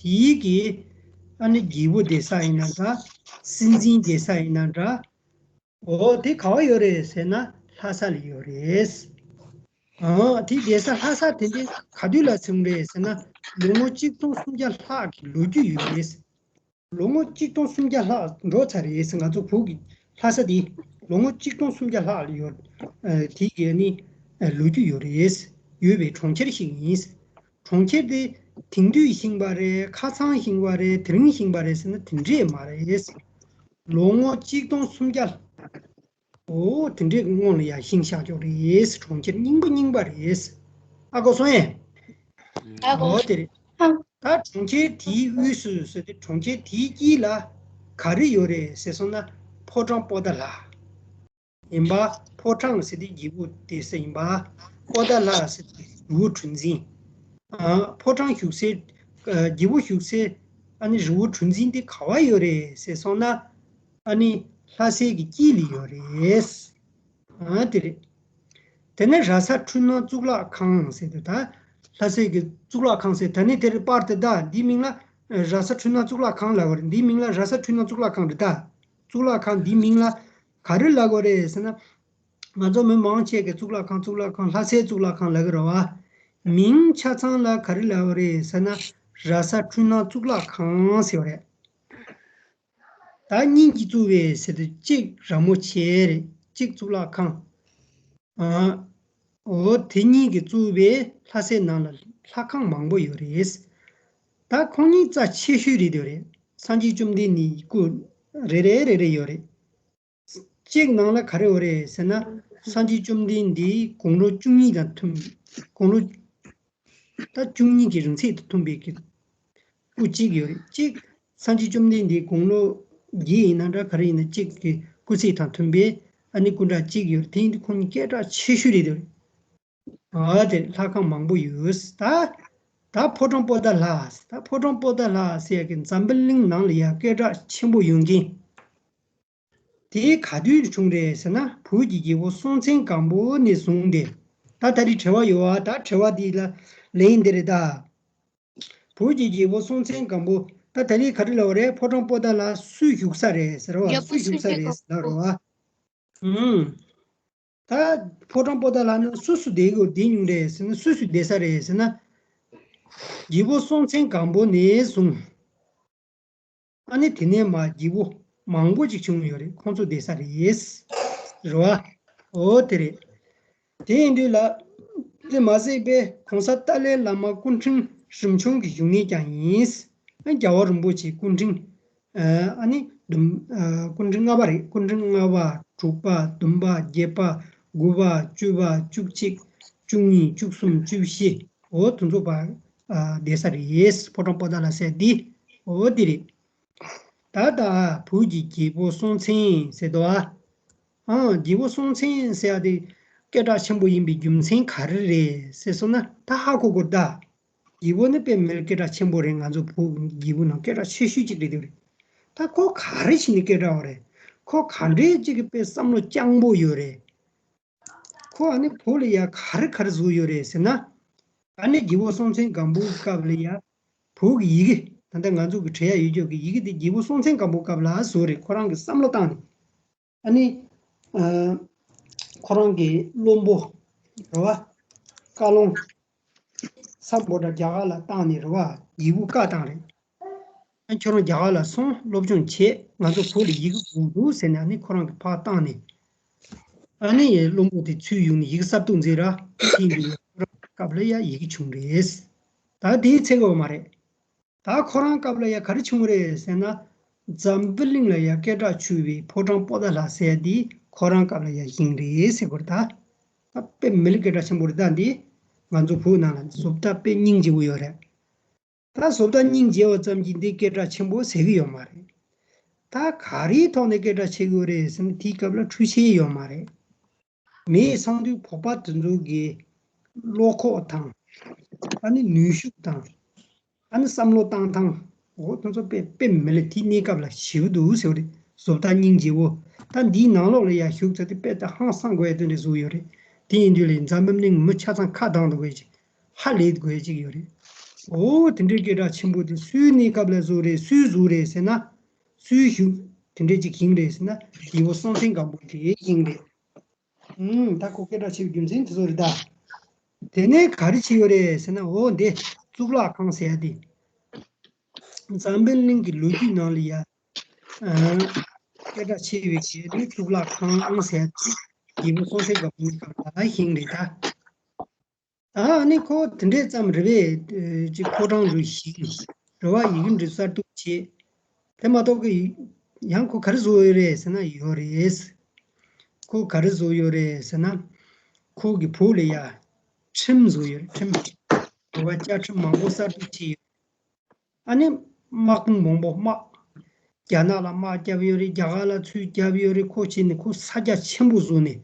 དེའི་གི་ཨ་ནི་རྒྱལ་པོ་བསྡད་ས་ཡིན་ན་འདྲ། སྲིད་འཛིན་བསྡད་ས་ཡིན་ན་འདྲ། འོ་དེ་ག་བ་ཡོད་རེད་ཟེར་ན་ལྷ་ས་ལ་ཡོད་རེད། ཨ་དེ་བསྡད་ས་ལྷ་ས་དེ་འདྲ་ག་དུས་ལ་སོང་རེད་ཟེར་ན་ལོ་ངོ་གཅིག་སྟོང་སུམ་བརྒྱ་ལྷག་གི་ལོ་རྒྱུས་ཡོད་རེད། ལོ་ངོ་གཅིག་སྟོང་སུམ་བརྒྱ་ལྷག་འགྲོ་ཚར་རེད་ཟེར། ང་ཚོ་བོད་ཀྱི་ལྷ་ས་འདི་ལོ་ངོ་གཅིག་སྟོང་སུམ་བརྒྱ་ལྷག་ཡོད། ཨ་དེ་གའི་ནི་ཨ་ལོ་རྒྱུས་ཡོད་རེད། ཡོད་པའི་གྲོང་ཁྱེར་ཞིག་ཡིན། གྲོང་ཁྱེར་དེ་དེང་དུས་བཞེངས་པ་རེད། ཁ་སང་བཞེངས་པ་རེད། དེ་རིང་བཞེངས་པ་རེད་ཟེར་ན་དེ་འདྲས་མ་རེད། ལོ་ངོ་གཅིག་སྟོང་སུམ་བརྒྱ། འོ་དེ་འདྲས་སྔོན་ལ་ཡ་བཞེངས་བཞག་ཆོག་རེད། གྲོང་ཁྱེར་རྙིང་པ་རྙིང་པ་རེད། ཨ་གོ་སོང་ངས། ཨ་གོ། འོ་དེ་རེད། ད་གྲོང་ཁྱེར་དེའི་དབུས་སུ་ཟེར་ཏེ་གྲོང་ཁྱེར་དེའི་དཀྱིལ་ལ་ག་རེ་ཡོད་རེད་ཟེར་སོང་ན་ཕོ་བྲང་པོ་ཏཱ་ལ་ཡིན་པ། ཕོ་བྲང་ཟེར་ཏེ་རྒྱལ་པོ་དེ་ཟེར་ཡིན་པ། པོ་ཏཱ་ལ་ཟེར་ཏེ་རི་བོ་གྲུ་འཛིན། ཨ་ཕོ་བྲང་བཞུགས་སའི་ཨ་རྒྱལ་པོ་བཞུགས་སའི་ཨ་ནི་རི་བོ་གྲུ་འཛིན་དེ་ག་བ་ཡོད་རེད་ཟེར་སོང་ན། ཨ་ནི་ལྷ་སའི་གི་དཀྱིལ་ལ་ཡོད་རེད། ཨ་དེ་རེད། དེ་ནས་ར་ས་འཕྲུལ་སྣང་གཙུག་ལག་ཁང་ཟེར་དུས་ད། ལྷ་སའི་གི་གཙུག་ལག་ཁང་ཟེར། ད་ནི་དེ་རེད། པར་དེ་ད་འདིའི་མིང་ལ་ར་ས་འཕྲུལ་སྣང་གཙུག་ལག་ཁང་ལབ་པ་རེད། འདིའི་མིང་ལ་ར་ས་འཕྲུལ་སྣང་གཙུག་ལག་ཁང་རེད་ད། གཙུག་ལག་ཁང་འདིའི་མིང་ལ་ག་རེ་ལབ་དགོས་རེད་ཟེར་ན། ང་ཚོ་མི་མང་ཆེ་གི་གཙུག་ལག་ཁང་གཙུག་ལག་ཁང་ལྷ་སའི་གཙུག་ལག་ཁང་ལབ་ཀྱི་རེད་བ། མིང་ཆ་ཚང་ལ་ག་རེ་ལབ་དགོས་རེད་ཟེར་ན། ར་ས་འཕྲུལ་སྣང་གཙུག་ལག་ཁང་ཟེར་བ་རེད། ད་གཉིས་ཀྱིས་གཙོས་པའི་ཟེར་དུས་གཅིག་ར་མོ་ཆེ་རེད། གཅིག་གཙུག་ལག་ཁང་། ཨ། འོ་དེ་གཉིས་ཀྱིས་གཙོས་པའི་ལྷ་སའི་ནང་ལ་ལྷ་ཁང་མང་པོ་ཡོད་རེད། ད་ཁོང་གཉིས་རྩ་ཆེ་ཤོས་རེད་འདོད་རེད། སངས་རྒྱས་བཅོམ་ལྡན་འདས་སྐུ་རེ་རེ་རེ་རེ་ཡོད་རེད། གཅིག་ནང་ལ་ག་རེ་ཡོད་རེད་ཟེར་ན། སངས་རྒྱས་བཅོམ་ལྡན་འདས་དགུང་ལོ་བཅུ་གཉིས་དང་མཐུན། དགུང་ལོ། ད་བཅུ་གཉིས་ཀྱི་རིང་ཚད་དང་མཐུན་པའི་གི་སྐུ་གཅིག་ཡོད་རེད། གཅིག་སངས་རྒྱས་བཅོམ་ལྡན་འདས་དགུང་ལོ་བརྒྱད་ཡིན་ན་འདྲ་ག་རེ་ཡིན་ན་གཅིག་གི་སྐུ་ཚད་དང་མཐུན་པའི་ཨ་ནི་སྐུ་འདྲ་གཅིག་ཡོད་རེད། དེ་ཡིན་དུས་ཁོང་གཉིས་སྐད་གྲགས་ཆེ་ཤོས་རེད་འདུག་ཨ་དེ་ལྷ་ཁང་མང་པོ་ཡོད། ད་ད་ཕོ་བྲང་པོ་ཏཱ་ལ། ད་ཕོ་བྲང་པོ་ཏཱ་ལ་ཟེར་ཡ་གི་འཛམ་བུ་གླིང་ནང་ལ་ཡ་སྐད་གྲགས་ཆེན་པོ་ཡོད་མཁན། དེ་ག་དུས་བྱུང་རེད་ཟེར་ན། བོད་ཀྱི་རྒྱལ་པོ་སྲོང་བཙན་སྒམ་པོ་ནས་བཟུང་སྟེ། ད་ད་རེས་དྲི་བ་ཡོད་ཨ། ད་དྲི་བ་འདི་ལ་ལན་འདི་རེད་ད། བོད་ཀྱི་རྒྱལ་པོ་སྲོང་བཙན་སྒམ་པོ། ད་ད་རེས་ག་རེ་ལབ་པ་རེད། ཕོ་བྲང་པོ་ཏཱ་ལ་སུས་བཞུགས་ས་རེད་ཟེར་བ། རྒྱལ་པོ་སུས་བཞུགས་ས་སྲོང་བཙན་རེད་ཟེར་ལབ་རེད་བ། ཨུམ། ད་ཕོ་བྲང་པོ་ཏཱ་ལ་ནང་སུ་སུ་བསྡད་ཡོད་བསྡད་མྱོང་རེད་ཟེར་ན། སུ་སུ་བསྡད་ས་རེད་ཟེར་ན། རྒྱལ་པོ་སྲོང་བཙན་སྒམ་པོ་ནས་བཟུང་། ཨ་ནི་དེ་ནས་མར་རྒྱལ་པོ་མང་པོ་ཅིག་བྱུང་ཡོད་རེད། ཁོང་ཚོ་བསྡད་ས་རེད། རེད་བ། འོ་དེ་རེད། དེ་ཡིན་དུས་ལ། དེ་མ་ཟད་པའི་གོང་ས་ཏཱ་ལའི་བླ་མ་སྐུ་ཕྲེང་རིམ་བྱོན་གྱི་བཞུགས་གནས་ཀྱང་ཡིན། ཨ་རྒྱལ་བ་རིན་པོ་ཆེ་སྐུ་ཕྲེང་། ཨ་ནི་བདུན། སྐུ་ཕྲེང་ལྔ་པ་རེད། སྐུ་ཕྲེང་ལྔ་པ། དྲུག་པ། བདུན་པ། བརྒྱད་པ། དགུ་པ། བཅུ་པ། བཅུ་གཅིག་བཅུ་གཉིས། བཅུ་གསུམ། བཅུ་བཞི། འོ་དེ་ཚོ་བར་བསྡད་ས་རེད། ཕོ་བྲང་པོ་ཏཱ་ལ་ཟེར་འདི། འོ་འདི་རེད། ད་ལྟ་བོད་ཀྱི་རྒྱལ་པོ་སྲོང་བཙན་ཟེར་དོ། ཨ། རྒྱལ་པོ་སྲོང་བཙན་ཟེར་ཡ་དེ་སྐད་གྲགས་ཆེན་པོ་ཡིན་པའི་རྒྱུ་མཚན་ག་རེ་རེད་ཟེར་སོང་ན། ད་ཧ་གོ་དགོས་ད། རྒྱལ་པོ་ནི་དཔེ་མི་སྲིད་སྐད་གྲགས་ཆེན་པོ་རེད། ང་ཚོ་བོད་རྒྱལ་པོ་ནང་སྐད་གྲགས་ཆེ་ཤོས་གཅིག་རེད་འདུག་རེད། ད་ཁོ་ག་རེ་བྱས་ནས་སྐད་གྲགས་པ་རེད། ཁོ་ག་འདྲས་གཅིག་གི་དཔེ་བསམ་བློ་སྤྱང་པོ་ཡོད་རེད། ཁོ་ཨ་ནི་བོད་ལ་ཡ་ག་རེ་ག་རེ་བཟོས་ཡོད་རེད་ཟེར་ན། ཨ་ནི་རྒྱལ་པོ་སྲོང་བཙན་སྒམ་པོའི་སྐབས་ལ་ཡ། བོད་ཀྱི་ཡི་གེ། ད་ལྟ་ང་ཚོ་གི་བྲིས་ཡ་ཡོད་ཀྱོག་གི་ཡི་གེ་དེ་རྒྱལ་པོ་སྲོང་བཙན་སྒམ་པོའི་སྐབས་ལ་བཟོས་རེད། ཁོ་རང་གི་བསམ་བློ་བཏང་ནས། ཨ་ནི། ཨ། ཁོ་རང་གི་བློན་པོ། རེད་བ། བཀའ་བློན། ས་མོ་ཊ་རྒྱ་གར་ལ་བཏང་ནས་རེད་བ། ཡི་གུ་བཀའ་བཏང་རེད། ཨ་ཁྱོད་རང་རྒྱ་གར་ལ་སོང་། སློབ་སྦྱོང་བྱེད། ང་ཚོ་བོད་ལ་ཡི་གུ་དགོས་འདུག་ཟེར་ནས་ཨ་ནི་ཁོ་རང་གིས་ཕར་བཏང་ནས། ཨ་ནི་བློན་པོ་དེ་ཚུར་ཡོང་ནས་ཡི་གུ་གསར་གཏོད་མཛད་ར། དེ་ཡིན་དུས་ཡང་ཁོ་རང་སྐབས་ལ་ཡ་ཡི་གུ་བྱུང་རེད། ད་དེའི་ཚེ་གོ་མ་རེད། ད་ཁོ་རང་སྐབས་ལ་ཡ་ག་རེ་བྱུང་རེད་ཟེར་ན། འཛམ་བུ་གླིང་ལ་ཡ་སྐད་གྲགས་ཆོད་པའི་ཕོ་བྲང་པོ་ཏ་ལ་ཟེར་ཡ་འདི་ཁོ་རང་སྐབས་ལ་ཡ་བཞེངས་རེད་ཟེར་དགོས་རེད་ད། ད་དཔེ་མི་ལ་སྐད་གྲགས་ཆེན་པོ་རེད་ད་འདི། ང་ཚོ་བོད་ནང་ལ་བཟོ་ལྟ་དཔེ་སྙིང་རྗེ་པོ་ཡོད་རེད། ད་བཟོ་ལྟ་སྙིང་རྗེ་བ་ཙམ་གྱིས་འདི་སྐད་གྲགས་ཆེན་པོ་ཟེར་གི་ཡོད་མ་རེད། ད་ག་རེའི་ཐོག་ནས་སྐད་གྲགས་ཆེ་གི་ཡོད་རེད་ཟེར་ན། དེའི་སྐབས་ལ་འཕྲུལ་ཆས་ཡོད་མ་རེད། མི་ཚང་དུས་བོད་པ་དེ་ཚོ་གི་བློ་ཁོག་དང་། ཨ་ནི་ནུས་ཤུགས་དང་། ཨ་ནི་བསམ་བློ་བཏང་སྟངས། འོ་དེ་ཚོ་དཔེ་དཔེ་མི་ལ་དེའི་གནས་སྐབས་ལ་ཞེ་པོ་འདུག་ཟེར་བ་རེད། བཟོ་ལྟ་སྙིང་རྗེ་བོ། ད་འདིའི་ནང་ལོགས་ལ་ཡ་ཞུགས་ཚར་དུས་དཔེ་ད་ཧང་སང་དགོས་ཡ་དེ་འདྲ་བཟོ་ཡོད་རེད། དེ་ཡིན་དུས་ལ་འཛམ་བུ་གླིང་མི་ཆ་ཚང་ཁ་གདངས་དགོས་ཀྱི། ཧ་ལས་དགོས་ཀྱི་ཡོད་རེད། འོ་དེ་འདྲའི་སྐད་གྲགས་ཆེན་པོ་དེ་སུའི་གནས་སྐབས་ལ་བཟོ་རེད། སུས་བཟོ་རེད་ཟེར་ན། སུའི་ཞུགས་དེ་འདྲའི་ཅིག་ཡིན་རེད་ཟེར་ན། རྒྱལ་པོ་སྲོང་བཙན་སྒམ་པོ་དེ་ཡིན་རེད། ཨུམ། ད་ཁོ་སྐད་གྲགས་ཆེ་བའི་རྒྱུ་མཚན་དེ་ཚོ་རེད་ད། དེ་ནས་ག་རེ་བྱས་ཡོད་རེད་ཟེར་ན། འོ་འདི་གཙུག་ལག་ཁང་ཟེར་ཡ་དེ། འཛམ་བུ་གླིང་གི་ལོ་རྒྱུས་ནང་ལ་ཡ། ཨ། སྐད་གྲགས་ཆེ་བའི་གི་ནི་གཙུག་ལག་ཁང་ཟེར་ཡ་དེ། རྒྱལ་པོ་སྲོང་བཙན་སྒམ་པོའི་སྐབས་ལ་ཡིན་རེད་ད། ཨ་ནི་ཁོ་དེ་འདྲས་ཙམ་རེད་པས། ཅིག་ཕོ་བྲང་རུ་བཞེངས། རེད་བ། ཡི་གེ་འབྲི་གསར་གཏོད་བྱས། དེ་མ་གཏོགས་ཀྱི་ཡང་ཁོ་ག་རེ་བཟོ་ཡོད་རེད་ཟེར་ན། ཡོད་རེད། ཁོ་ག་རེ་བཟོ་ཡོད་རེད་ཟེར་ན། ཁོ་གི་བོད་ལ་ཡ་ཁྲིམས་བཟོ་ཡོད་རེད། ཁྲིམས། རེད་བ། བཅའ་ཁྲིམས་མང་པོ་གསར་གཏོད་བྱས་ཡོད། ཨ་ནི་དམག་དཔུང་མང་པོ་དམག་རྒྱ་ནག་ལ་དམག་བརྒྱབ་ཡོད་རེད། རྒྱ་གར་ལ་ཚུར་བརྒྱབ་ཡོད་རེད། ཁོ་བྱས་ནས་ཁོ་ས་རྒྱ་ཆེན་པོ་བཟོས་ནས།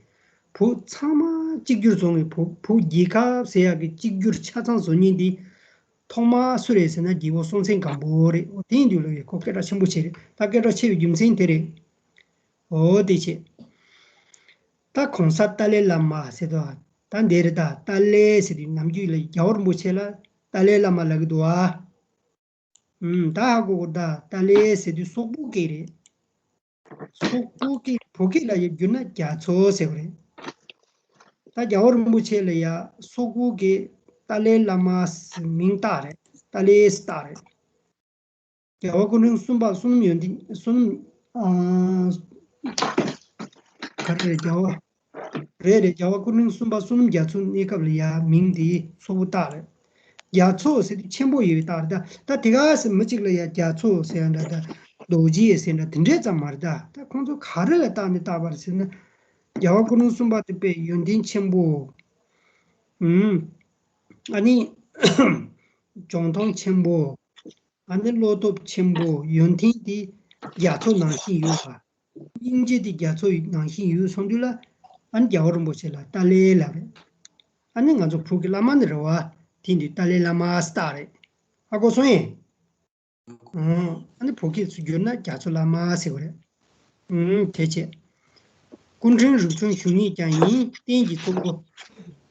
བོད་ཚང་མ་གཅིག་གྱུར་བཟོ་ངེས། བོད་བོད་རྒྱལ་ཁབ་ཟེར་ཡག་གི་གཅིག་གྱུར་ཆ་ཚང་བཟོ་མཁན་དེ་ཐོག་མ་སུ་རེད་ཟེར་ན། རྒྱལ་པོ་སྲོང་བཙན་སྒམ་པོ་རེད། འོ་དེ་ཡིན་དུས་ལ་ཡ་ཁོ་སྐད་གྲགས་ཆེན་པོ་བྱས་རེད། ད་སྐད་གྲགས་ཆེ་བའི་རྒྱུ་མཚན་དེ་རེད། འོ་དེ་བྱས། ད་གོང་ས་ཏཱ་ལའི་བླ་མ་ཟེར་དུས། ད་འདི་རེད་ད། ཏཱ་ལའི་ཟེར་དུས་ནམ་རྒྱུན་ལ་རྒྱལ་བ་རིན་པོ་ཆེ་ལ་ཏཱ་ལའི་བླ་མ་ལབ་ཀྱི་འདུག་ཨ། ཨུམ། ད་ཧ་གོ་གོ་ད། ཏཱ་ལའི་ཟེར་དུས་སོག་པོ་སྐད་རེད། སོག་པོ་སྐད་བོད་སྐད་ལ་ཡ་བསྒྱུར་ན་རྒྱ་མཚོ་ཟེར་བ་རེད། ད་རྒྱལ་བ་རིན་པོ་ཆེ་ལ་ཡ་སོག་པོ་སྐད་ཏཱ་ལའི་བླ་མ་ཟེར་མིང་བཏགས་རེད། ཏཱ་ལའི་ཟེར་བཏགས་རེད། རྒྱལ་བ་སྐུ་ཕྲེང་གསུམ་པ་བསོད་ནམས་ཡོན་ཏན། བསོད་ནམས། ཨ། ག་རེ་རེད། རྒྱལ་བ། རེད་རེད། རྒྱལ་བ་སྐུ་ཕྲེང་གསུམ་པ་བསོད་ནམས་རྒྱ་མཚོའི་གནས་སྐབས་ལ་ཡ་མིང་འདི་སོག་པོ་བཏགས་རེད། རྒྱ་མཚོ་ཟེར་དུས་ཆེན་པོ་ཡོད་པའི་རྟགས་རེད་ད། ད་དེ་ག་ཟེར་མི་གཅིག་ལ་ཡ་རྒྱ་མཚོ་ཟེར་ཡ་འདྲ་ད། རྡོ་རྗེ་ཟེར་འདྲ་དེ་འདྲས་ཙམ་མ་རེད་ད། ད་ཁོང་ཚོ་ག་རེ་ལ་བཏགས་ནས་བཏགས་པ་རེད་ཟེར་ན། རྒྱལ་བ་སྐུ་ཕྲེང་གསུམ་པ་དེ་དཔེ་ཡོན་ཏན་ཆེན་པོ། ཨུམ། ཨ་ནི། འཇོན་ཐང་ཆེན་པོ། ཨ་ནི་བློ་སྟོབས་ཆེན་པོ། ཡོན་ཏན་དེ་རྒྱ་མཚོ་ནང་བཞིན་ཡོད་པ། སྙིང་རྗེ་དེ་རྒྱ་མཚོ་ནང་བཞིན་ཡོད་སོང་དུས་ལ། ཨ་ནི་རྒྱལ་བ་རིན་པོ་ཆེ་ལ་ཏཱ་ལའི་ལབ་རེད། ཨ་ནི་ང་ཚོ་བོད་ཀྱི་བླ་མ་ནི་རེད་བ། དེ་འདི་ཏཱ་ལའི་བླ་མ་ཟེར་བཏགས་རེད། ཧ་གོ་སོང་ངས། ཨོ། ཨ་ནི་བོད་སྐད་ཚུར་བསྒྱུར་ན་རྒྱ་མཚོ་བླ་མ་ཟེར་བ་རེད། ཨུམ། དེ་བྱས། སྐུ་ཕྲེང་རིགས་ཆུང་ཞུ་ངེས་ཀྱང་ཡིན། རྟེན་གྱི་གཙོ་བོ།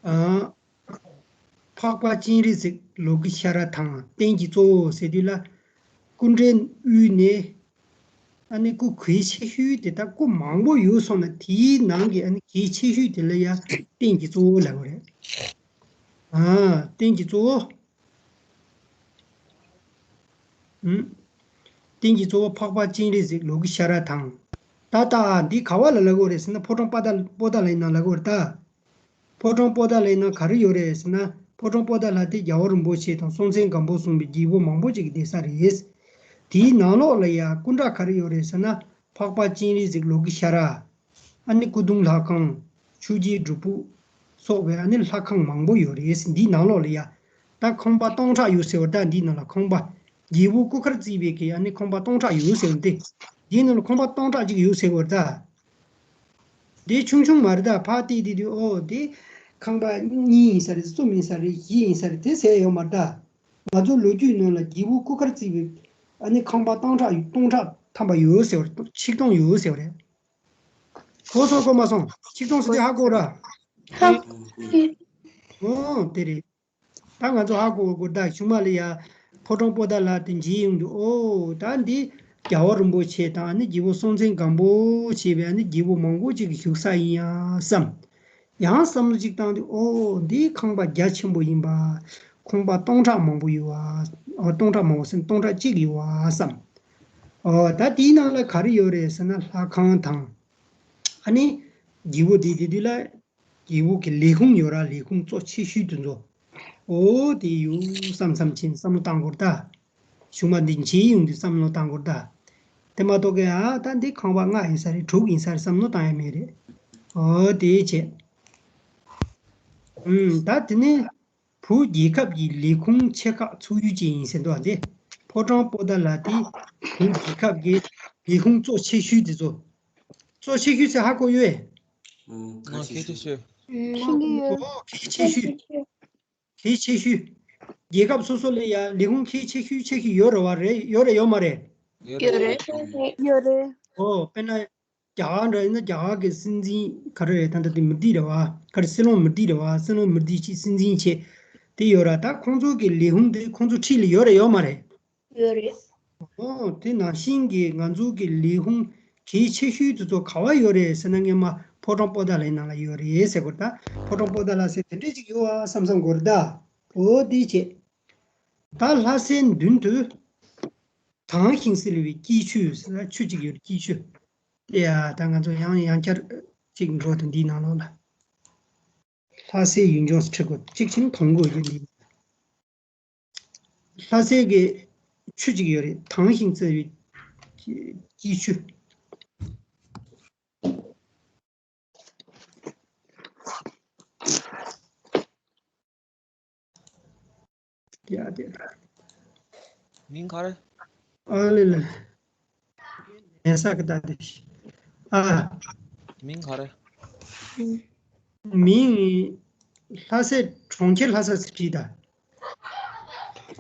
ཨ། འཕགས་པ་སྤྱན་རས་གཟིགས་ལོ་ཀེ་ཤྭ་ར་དང་། རྟེན་གྱི་གཙོ་བོ་ཟེར་དུས་ལ། སྐུ་ཕྲེང་དབུས་ནས། ཨ་ནི་སྐུ་གལ་ཆེ་ཤོས་དེ། ད་སྐུ་མང་པོ་ཡོད་སོང་ན་དེའི་ནང་གི་ཨ་ནི་གལ་ཆེ་ཤོས་དེ་ལ་ཡ་རྟེན་གྱི་གཙོ་བོ་ལབ་པ་རེད། ཨ། རྟེན་གྱི་གཙོ་བོ། ཨུམ། རྟེན་གྱི་གཙོ་བོ་འཕགས་པ་སྤྱན་རས་གཟིགས་ལོ་ཀེ་ཤྭ་ར་དང་། ད་ལྟ་འདི་ག་བ་ལ་ལབ་དགོས་རེད་ཟེར་ན། ཕོ་བྲང་པོ་ཏཱ་པོ་ཏཱ་ལའི་ནང་ལབ་དགོས་རེད་ད། ཕོ་བྲང་པོ་ཏཱ་ལའི་ནང་ག་རེ་ཡོད་རེད་ཟེར་ན། ཕོ་བྲང་པོ་ཏཱ་ལ་དེ་རྒྱལ་བ་རིན་པོ་ཆེ་དང་སྲོང་བཙན་སྒམ་པོ་གསུངས་པའི་རྒྱལ་པོ་མང་པོ་ཅིག་གི་གདན་ས་རེད། དེའི་ནང་ལོགས་ལ་ཡ་སྐུ་འདྲ་ག་རེ་ཡོད་རེད་ཟེར་ན། འཕགས་པ་སྤྱན་རས་གཟིགས་ལོ་ཀེ་ཤྭ་ར། ཨ་ནི་སྐུ་གདུང་ལྷ་ཁང་། ཆོས་རྒྱལ་སྒྲུབ་ཕུག་སོགས་པའི་ཨ་ནི་ལྷ་ཁང་མང་པོ་ཡོད་རེད། འདིའི་ནང་ལོགས་ལ་ཡ། ད་ཁང་པ་སྟོང་ཕྲག་ཡོད་ཟེར་བ། ད་འདིའི་ནང་ལ་ཁང་པ། རྒྱལ་པོ་སྐུ་མཁར་བརྩིགས་པའི་གི་ཨ་ནི་ཁང་པ་སྟོང་ཕྲག་ཡོད་ཟེར་བ་འདི། འདིའི་ནང་ལ་ཁང་པ་སྟོང་ཕྲག་ཅིག་ཡོད་ཟེར་བ་རེད་ད། འདི་ཆུང་ཆུང་མ་རེད་ད། ཕར་བལྟས་དུས་དུས། ཨོ་འདི་ཁང་པ་གཉིས་ཡིན་ས་རེད། གསུམ་ཡིན་ས་རེད། བཞི་ཡིན་ས་རེད། དེ་ཟེར་ཡོད་མ་རེད་ད། ང་ཚོ་ལོ་རྒྱུས་ནང་ལ་རྒྱལ་པོ་སྐུ་མཁར་བརྩིགས་པའི་ཨ་ནི་ཁང་པ་སྟོང་ཕྲག་སྟོང་ཕྲག་ཐམ་པ་ཡོད་ཟེར་བ་རེད། ཆིག་སྟོང་ཡོད་ཟེར་བ་རེད། གོ་སོང་གོ་མ་སོང་། ཆིག་སྟོང་ཟེར་དེ་ཧ་གོ་ར། ཧ་གོ། ཨོ་དེ་རེད། ད་ང་ཚོ་ཧ་གོ་གོ་ད། གཞུག་མ་ལ་ཡ་ཕོ་བྲང་པོ་ཏཱ་ལ་དེ་མཇལ་ཡོང་དུས། ཨོ་ད་འདི་རྒྱལ་བ་རིན་པོ་ཆེ་དང་ཨ་ནི་རྒྱལ་པོ་སྲོང་བཙན་སྒམ་པོ་བྱས་པའི་ཨ་ནི་རྒྱལ་པོ་མང་པོ་ཅིག་གི་བཞུགས་ས་ཡིན་ཡ་བསམ། ཡང་བསམ་བློ་ཅིག་བཏང་དུས། ཨོ་འདི་ཁང་པ་རྒྱ་ཆེན་པོ་ཡིན་པ། ཁང་པ་སྟོང་ཕྲག་མང་པོ་ཡོད་བ། ཨོ་སྟོང་ཕྲག་མང་པོ་ཟེར་ན་སྟོང་ཕྲག་གཅིག་ཡོད་བ་བསམ། ཨོ་ད་དེའི་ནང་ལ་ག་རེ་ཡོད་རེད་ཟེར་ན་ལྷ་ཁང་དང་། ཨ་ནི་རྒྱལ་པོ་དེ་དེ་དུས་ལ་རྒྱལ་པོ་གི་ལས་ཁུངས་ཡོད་ར། ལས་ཁུངས་གཙོ་ཆེ་ཤོས་དེ་ཚོ། ཨོ་དེ་ཡོད་བསམ་བསམ་བྱས་བསམ་བློ་བཏང་དགོས་རེད་ད། གཞུང་མ་འདི་མཇལ་ཡོང་དུས་བསམ་བློ་བཏང་དགོས་རེད་ད། དེ་མ་གཏོགས་ཀྱི་ཨ་ད་འདི་ཁང་པ་ལྔ་ཡིན་ས་རེད། དྲུག་ཡིན་ས་རེད་བསམ་བློ་བཏང་ཡ་མེད་རེད། ཨོ་དེ་བྱས། ཨུམ་ད་དེ་ནས་བོད་རྒྱལ་ཁབ་ཀྱི་ལས་ཁུངས་ཆེ་ཁག་ཚུགས་ཡུལ་ཅན་ཡིན་ཟེར་འདུག་ཨ། དེ་ཕོ་བྲང་པོ་ཏཱ་ལ་དེ་བོད་རྒྱལ་ཁབ་ཀྱི་ལས་ཁུངས་གཙོ་ཆེ་ཤོས་དེ་ཚོ། གཙོ་ཆེ་ཤོས་ཟེར་ཧ་གོ་ཡོད། ཨོ་གལ་ཆེ་ཤོས། ཤེས་ཀྱི་ཡོད། ཨོ་གལ་ཆེ་ཤོས། གལ་ཆེ་ཤོས། རྒྱལ་ཁབ་སོ་སོ་ལ་ཡ་ལས་ཁུངས་གལ་ཆེ་ཤོས་ཆེ་ཤོས་ཡོད་རེད་བ། རེད། ཡོད་རེད་ཡོད་མ་རེད། ཡོད་རེད། ཡོད་རེད། ཨོ་དཔེར་ན། རྒྱ་གར་འདྲ་ཡིན་ན་རྒྱ་གར་གྱི་སྲིད་འཛིན་ག་རེ་རེད། ད་ལྟ་དེ་མི་དེ་རེད་བ། ག་རེ་སྲིད་བློན་མི་དེ་རེད་བ། སྲིད་བློན་མི་དེ་ཅིག་སྲིད་འཛིན་བྱས་དེ་ཡོད་ར། ད་ཁོང་ཚོ་གི་ལས་ཁུངས་དེ་ཁོང་ཚོ་འཁྲིས་ལ་ཡོད་རེད་ཡོད་མ་རེད། ཡོད་རེད། ཨོ་དེ་ནང་བཞིན་གྱི་ང་ཚོ་གི་ལས་ཁུངས་གལ་ཆེ་ཤོས་དེ་ཚོ་ག་བ་ཡོད་རེད་ཟེར་ན་སྔན་མ་ཕོ་བྲང་པོ་ཏཱ་ལའི་ནང་ལ་ཡོད་རེད་ཟེར་དགོས་རེད་ད། ཕོ་བྲང་པོ་ཏཱ་ལ་ཟེར་དེ་འདྲས་ཅིག་ཡོད་ཨ་བསམ་བསམ་དགོས་རེད་ད། ཨོ་དེ་བྱས། ད་ལྷ་སའི་མདུན་དུ་དྭངས་ཤིང་གསལ་བའི་སྐྱིད་ཆུ་ཟེར་ན་ཆུ་གཅིག་ཡོད་རེད། སྐྱིད་ཆུ། དེ་ཡ་ད་ང་ཚོ་ཡང་ཡང་བསྐྱར་གཅིག་འགྲོ་དང་འདིའི་ནང་ལོགས་ལ། ལྷ་སའི་ཡུལ་ལྗོངས་སུ་ཁྲིད་དགོས། གཅིག་ཕྱིན་མཐོང་དགོས་ཀྱི་འདི། ལྷ་སའི་གི་ཆུ་གཅིག་ཡོད་རེད། དྭངས་ཤིང་གསལ་བའི་སྐྱིད་ཆུ། ཡ་དེ། མིང་ག་རེ། ཨ་ལེ་ལེ། ཡན་ས་གི་ད་དེ། ཨ། མིང་ག་རེ། མིང་། ལྷ་སའི་གྲོང་ཁྱེར་ལྷ་ས་ཟེར་བྲིས་ད།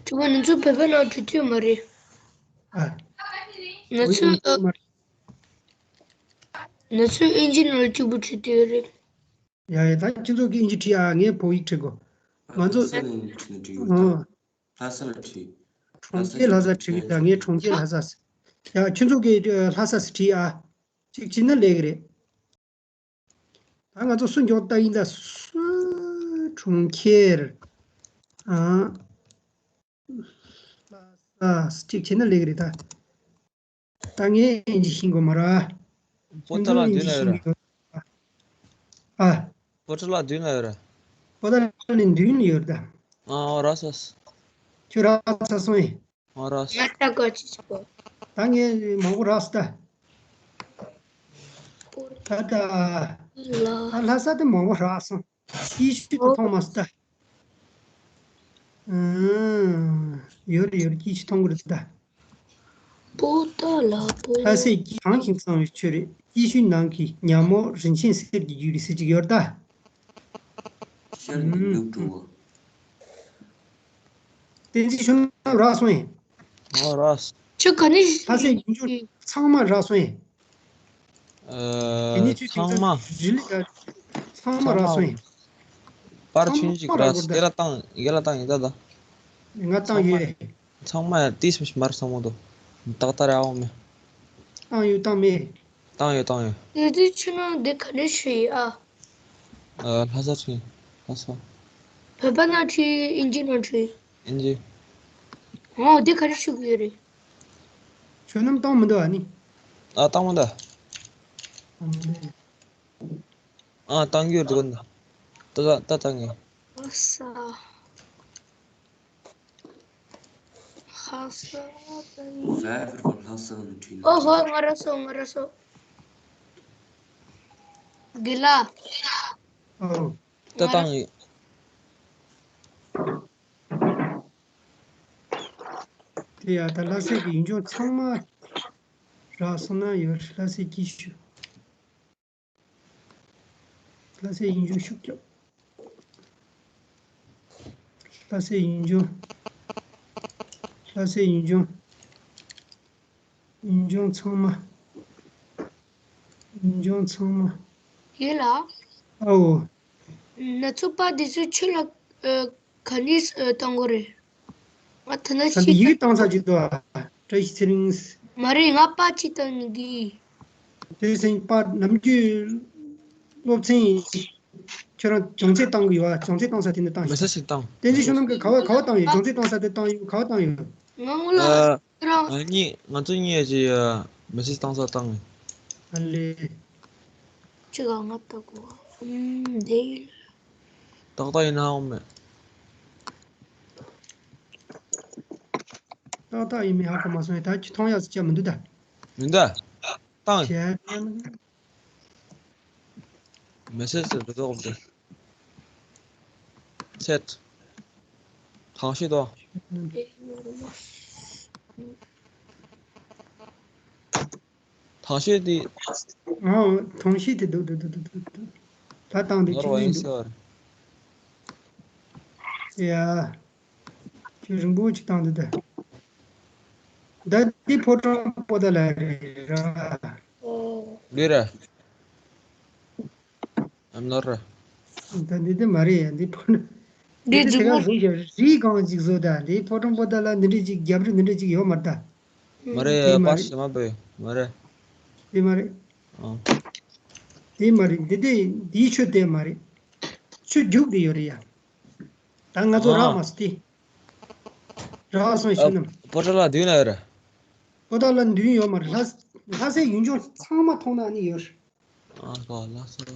དྲི་བ་ང་ཚོ་བོད་པའི་ནང་བྲིས་དུས་མ་རེད། ཨ། ང་ཚོ་ང་ཚོ་ཨིན་ཇི་ནང་ལ་གཅིག་པུ་བྲིས་དུས་རེད། ཡ་ཡ། ད་ཁྱེད་ཚོ་གིས་ཨིན་ཇི་བྲིས་ཨ། ངས་བོད་ཡིག་བྲིས་གོ། ང་ཚོ་ལྷ་ས་ནས་ཨིན་ཇི་ནས་བྲིས་ཡོད་ད། ཨ། ལྷ་ས་ལ་བྲིས། གྲོང་ཁྱེར་ལྷ་ས་བྲིས་ཡོད་ད། ངས་གྲོང་ཁྱེར་ལྷ་ས་ཟེར། ཡ་ཁྱེད་ཚོ་གིས་ལྷ་ས་ཟེར་བྲིས་ཨ། གཅིག་བྲིས་ན་ལེགས་རེད། ད་ང་ཚོ་སུ་མགྱོགས་ལྟ་ཡིན་ད། སུ་གྲོང་ཁྱེར། ཨ། ལྷ་ས་གཅིག་བྲིས་ན་ལེགས་རེད་ད། ད་ངས་ཨིན་ཇི་ཤེས་དགོས་མ་རེད། པོ་ཏཱ་ལ་མདུན་ན་ཡོད་ར། ཨ། པོ་ཏཱ་ལ་མདུན་ན་ཡོད་ར། པོ་ཏཱ་ལ་ནི་མདུན་ན་ཡོད་ད། ཨ་ཨོ་ར་ས། ཁྱོད་ར་ས་སོང་ཡིན། ཨོ་ར་ས། ང་ལྟ་དགོས་ཅི་ཆོག་གོ། ད་ངས་མང་པོ་རག་སོང་ད། པོ་ད་ད། ལ། ད་ལྷ་ས་དེ་མང་པོ་རག་སོང་། སྐྱིད་ཤོད་དུ་མཐོང་མ་སོང་ད། ཨང་། ཡོད་རེད་ཡོད་རེད། སྐྱིད་ཤོད་མཐོང་གི་རེད་ད། པོ་ཏཱ་ལ་པོ། ལྷ་སའི་སྐྱིད་དྭངས་ཤིང་གཙང་བའི་ཆུ་རེད། སྐྱིད་ཤོད་ནང་གི་ཉ་མོ་རིན་ཆེན་གསེར་གྱི་རྒྱུད་རེད་ཟེར་གྱི་ཡོད་ད། ཤར་གྱི་ནུབ་འགྲོ་བ། བསྟན་འཛིན་ཆུ་ནང་རག་སོང་ཡིན། ཨོ་རག་སོང་། ཁྱོད་ག་ནས། ལྷ་སའི་ཡུལ་ལྗོངས་ཚང་མ་རག་སོང་ཡིན། ཨ། དེ་ནས་ཁྱོད་ཚང་མ། རི་ལི་ག་ཚང་མ་རག་སོང་ཡིན། པར་ཆུང་ཅིག་རག་སོང་། དེ་ལ་བཏང་། ཡ་ལ་བཏང་ཡིན་ད་ད། ང་བཏང་ཡོད། ཚང་མ་ཡ་ཏིས་མི་མར་སོང་མོ་དོ། ཏག་ཏག་ར་འོང་མེ། བཏང་ཡོད་བཏང་མེད། བཏང་ཡོད་བཏང་ཡོད། དེ་དུས་ཆུ་ནང་འདི་ག་ནས་ཤི་ཡི་ཨ། ཨ། ལྷ་ས་ཆུ་ཡིན། ལྷ་ས། བོད་པ་ནང་ཁྲིད་ཨིན་ཇི་ནང་ཁྲིད། ཨིན་ཇི། ཨོ་འདི་ག་རེ་ཤི་གི་ཡོད་རེད། ཆུ་ནང་བཏང་མི་འདུག་ཨ་ནི། ཨ་བཏང་མི་འདུག་ཨ་བཏང་གི་ཡོད་འདུག་ཨ་ནི། ད་ད་ད་བཏང་གི། ལྷ་ས། ལྷ་ས་དང་། ཨོ་ཧོ། ང་ར་སོ། ང་ར་སོ། གི་ལ། ཨོ། ད་བཏང་ཡོད། དེ་ཡ་ད་ལྷ་སའི་གི་ཡུལ་ལྗོངས་ཚང་མ་རག་སོང་ན་ཡོད། ལྷ་སའི་སྐྱིད་ཤོད། ལྷ་སའི་ཡུལ་ལྗོངས་ཤུགས་རྒྱོབ། ལྷ་སའི་ཡུལ་ལྗོངས། ལྷ་སའི་ཡུལ་ལྗོངས། ཡུལ་ལྗོངས་ཚང་མ། ཡུལ་ལྗོངས་ཚང་མ། ཡིན་ལ། ཨའོ། ང་ཚོ་པར་འདི་ཚོ་ཁྱོད་ལ་ཨ་ག་ནས་ཨ་བཏང་དགོས་རེད། ང་ད་ནས་ད་འདི་ཤེས། ཡིག་བཏང་ཚར་གྱི་འདུག་ཨ། བཀྲ་ཤིས་ཚེ་རིང་། མ་རེད། ང་པར་ཅིག་བཏང་ནི་གི། དེ་སེང་པར་ནམ་རྒྱུན་སློབ་ཚན་ཡིན། ཁྱོད་རང་གྱོང་ཚད་བཏང་གི་ཡོད་ཨ། གྱོང་ཚད་བཏང་ས་དེ་ནས་བཏང་ཤོག་མེ་སེ་ཇི་ཞིག་བཏང་། བསྟན་འཛིན་ཆོས་རྣམ་གིས་ག་བ་ག་བ་བཏང་ཡོད། གྱོང་ཚད་བཏང་ས་དེ་བཏང་ཡོད། ག་བ་བཏང་ཡོད། ང་ངོ་ལ་ཨ། ཁྱོད་རང་ང་གཉིས་ང་ཚོ་གཉིས་ཀྱིས་མེ་སེ་ཇི་བཏང་ས་བཏང་ངས། ཨ་ལེ། ཅི་ག་ང་ལྟ་གོ་ཨམ་དེ་ཡིན། ཏག་ཏག་ཡིན་ན་ཧ་གོ་མེད། ཏག་ཏག་ཡིན་མིན་ཧ་གོ་མ་སོང་ཡ། ད་ཁྱོད་མཐོང་ཡག་ཟེར་བྱ་མི་འདུག་ད། མི་འདུག་བཏང་། བྱས། མེ་སེ་ཇི་རེ་དོགས་འདི། ཆེད། ཐང་ཤེས་དོ། ཐང་ཤེས་དེ། ཨང་། ཐང་ཤེས་དེ་འདུག་འདུག་འདུག་འདུག་འདུག་ད་བཏང་དེ་ནོར་བ་ཅི་ཡིན་ཡིན་ཟེར། ཡ། ཁྱོད་རིང་པོ་ཅིག་བཏང་འདུག་ད། ད་འདི་ཕོ་བྲང་པོ་ཏཱ་ལ་རེད་ར། འདི་རེད། ཨམ་ནོར་རེད། ད་འདི་དེ་མ་རེད་ཡ། འདི་ཕོ། འདི་འདི་དེ་ག་རེད་ཡ། རི་གང་ཅིག་བཟོ་ད། འདི་ཕོ་བྲང་པོ་ཏཱ་ལ་འདི་འདྲ་ཅིག་རྒྱབ་རི་འདི་འདྲ་ཅིག་ཡོད་མ་རེད་ད། མ་རེད་དེ་ཡ། མ་པར་རེད། ཞེ་མ་པོ་མ་རེད། དེ་མ་རེད། ཨ། དེ་མ་རེད། འདི་དེ་འདིའི་ཆུ་དེ་མ་རེད། ཆུ་རྒྱུག་དེ་ཡོད་རེད་ཡ། ད་ང་ཚོ་རག་མ་སོང་སྟེ། རག་སོང་ཞུ་ནམ། པོ་ཏཱ་ལ་མདུན་ན་ཡོད་རེད། པོ་ཏཱ་ལ་མདུན་ཡོད་མ་རེད། ལྷ་ལྷ་སའི་ཡུལ་ལྗོངས་ཚང་མ་མཐོང་ན་ནི་ཡོད་རེད། ཨ་ལྷ་ལྷ་ས།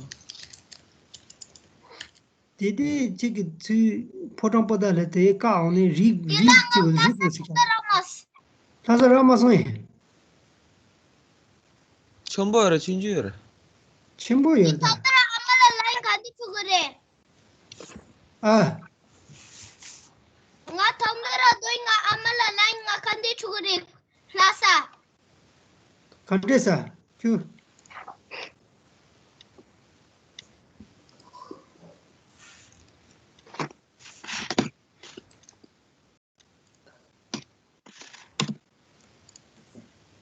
དེ་དེ་གཅིག་གི་ཚུལ་ཕོ་བྲང་པོ་ཏཱ་ལ་དེ་བཀག་འོང་ནས་རིག་རིག་གཅིག་རིག་དགོས་ཞིག་ལྷ་ས་རག་མ་སོང་ཡིན། ཆེན་པོ་ཡོད་རེད། ཆུང་ཆུང་ཡོད་རེད། ཆེན་པོ་ཡོད་ད། ཨ། ང་ཐང་མེ་ར་དོ་ང་ཨ་མ་ལ་ལ་ང་ག་འདི་ཆུ་གི་རེད། ལྷ་ས། ག་འདྲས་ས། ཁྱོད།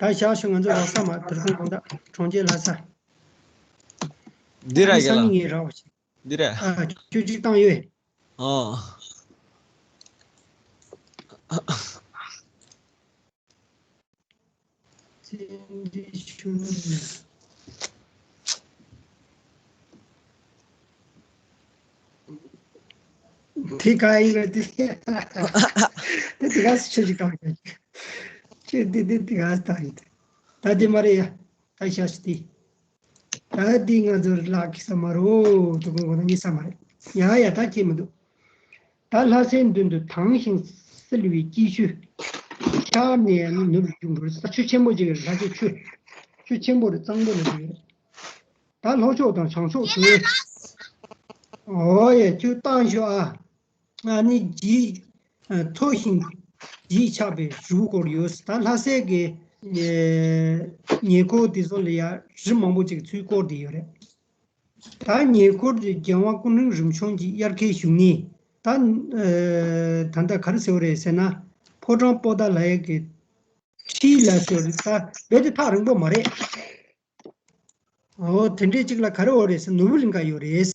ད་བཞག་ཤོག་ང་ཚོ་རག་ས་མ། དེར་ཁོང་གང་ད་གྲོང་ཁྱེར་ལྷ་ས། འདི་ར་ཡ་ལ། ངས་རག་པ་བྱེད། འདི་ར། ཨ། ཁྱོད་ཅིག་བཏང་ཡོད། ཨ། བཙན་འདི་ཆུ་ནུབ་ནས། དེ་ག་ཡིན་ར་དེ། དེ་དེ་ག་སུ་ཆོས་ཅིག་བཏང་ཡོད། ཁྱོད་དེ་དེ་དེ་ག་སུ་བཏང་ཡོད། ད་དེ་མ་རེད་ཡ། ད་ཤ་ཤི་དེ། ད་འདི་ང་ཚོར་ལག་གི་ས་མ་རོ། དུ་གོ་གོ་ན་ཉི་ས་མ་རེད། ཡ་ཡ་ད་ཁྱེད་མི་འདུག་ད་ལྷ་སའི་མདུན་དུ་དྭངས་ཤིང་བསིལ་བའི་སྐྱིད་ཆུ། ཤར་ནས་ནུབ་ལ་རྒྱུག་འགྲོ། ས་ཆུ་ཆེན་པོ་ཅིག་རེད། ལྷ་སའི་ཆུ། ཆུ་ཆེན་པོ་རེད། གཙང་པོ་རེད། ད་ལྷོ་ཕྱོགས་དང་བྱང་ཕྱོགས་སུ། འོ་ཡ་ཁྱོད་བཏང་ཤོག་ཨ། ཨ་ནི་ལྗིད། མཐོ་ཞིང་ལྗིད་ཆགས་པའི་རི་བོ་བསྐོར་ཡོད། ད་ལྷ་སའི་གི་ཨེ་ཉེ་འཁོར་དེ་ཚོ་ལ་ཡ་རི་མང་པོ་ཅིག་ཚུར་བསྐོར་བསྡད་ཡོད་རེད། ད་ཉེ་འཁོར་གྱི་རྒྱལ་དབང་སྐུ་ཕྲེང་རིམ་བྱོན་གྱི་དབྱར་ཁའི་བཞུགས་གནས། ད་ཨེ་ད་ལྟ་ག་རེ་ཟེར་བ་རེད་ཟེར་ན། ཕོ་བྲང་པོ་ཏཱ་ལ་ཡ་གི་འཁྲིས་ལ་ཟེར་བ་རེད། ད་རྦད་དེ་ཐག་རིང་པོ་མ་རེད། འོ་དེ་འདྲའི་གཅིག་ལ་ག་རེ་འོ་རེད་ཟེར། ནོར་བུ་གླིང་ག་ཡོད་རེད།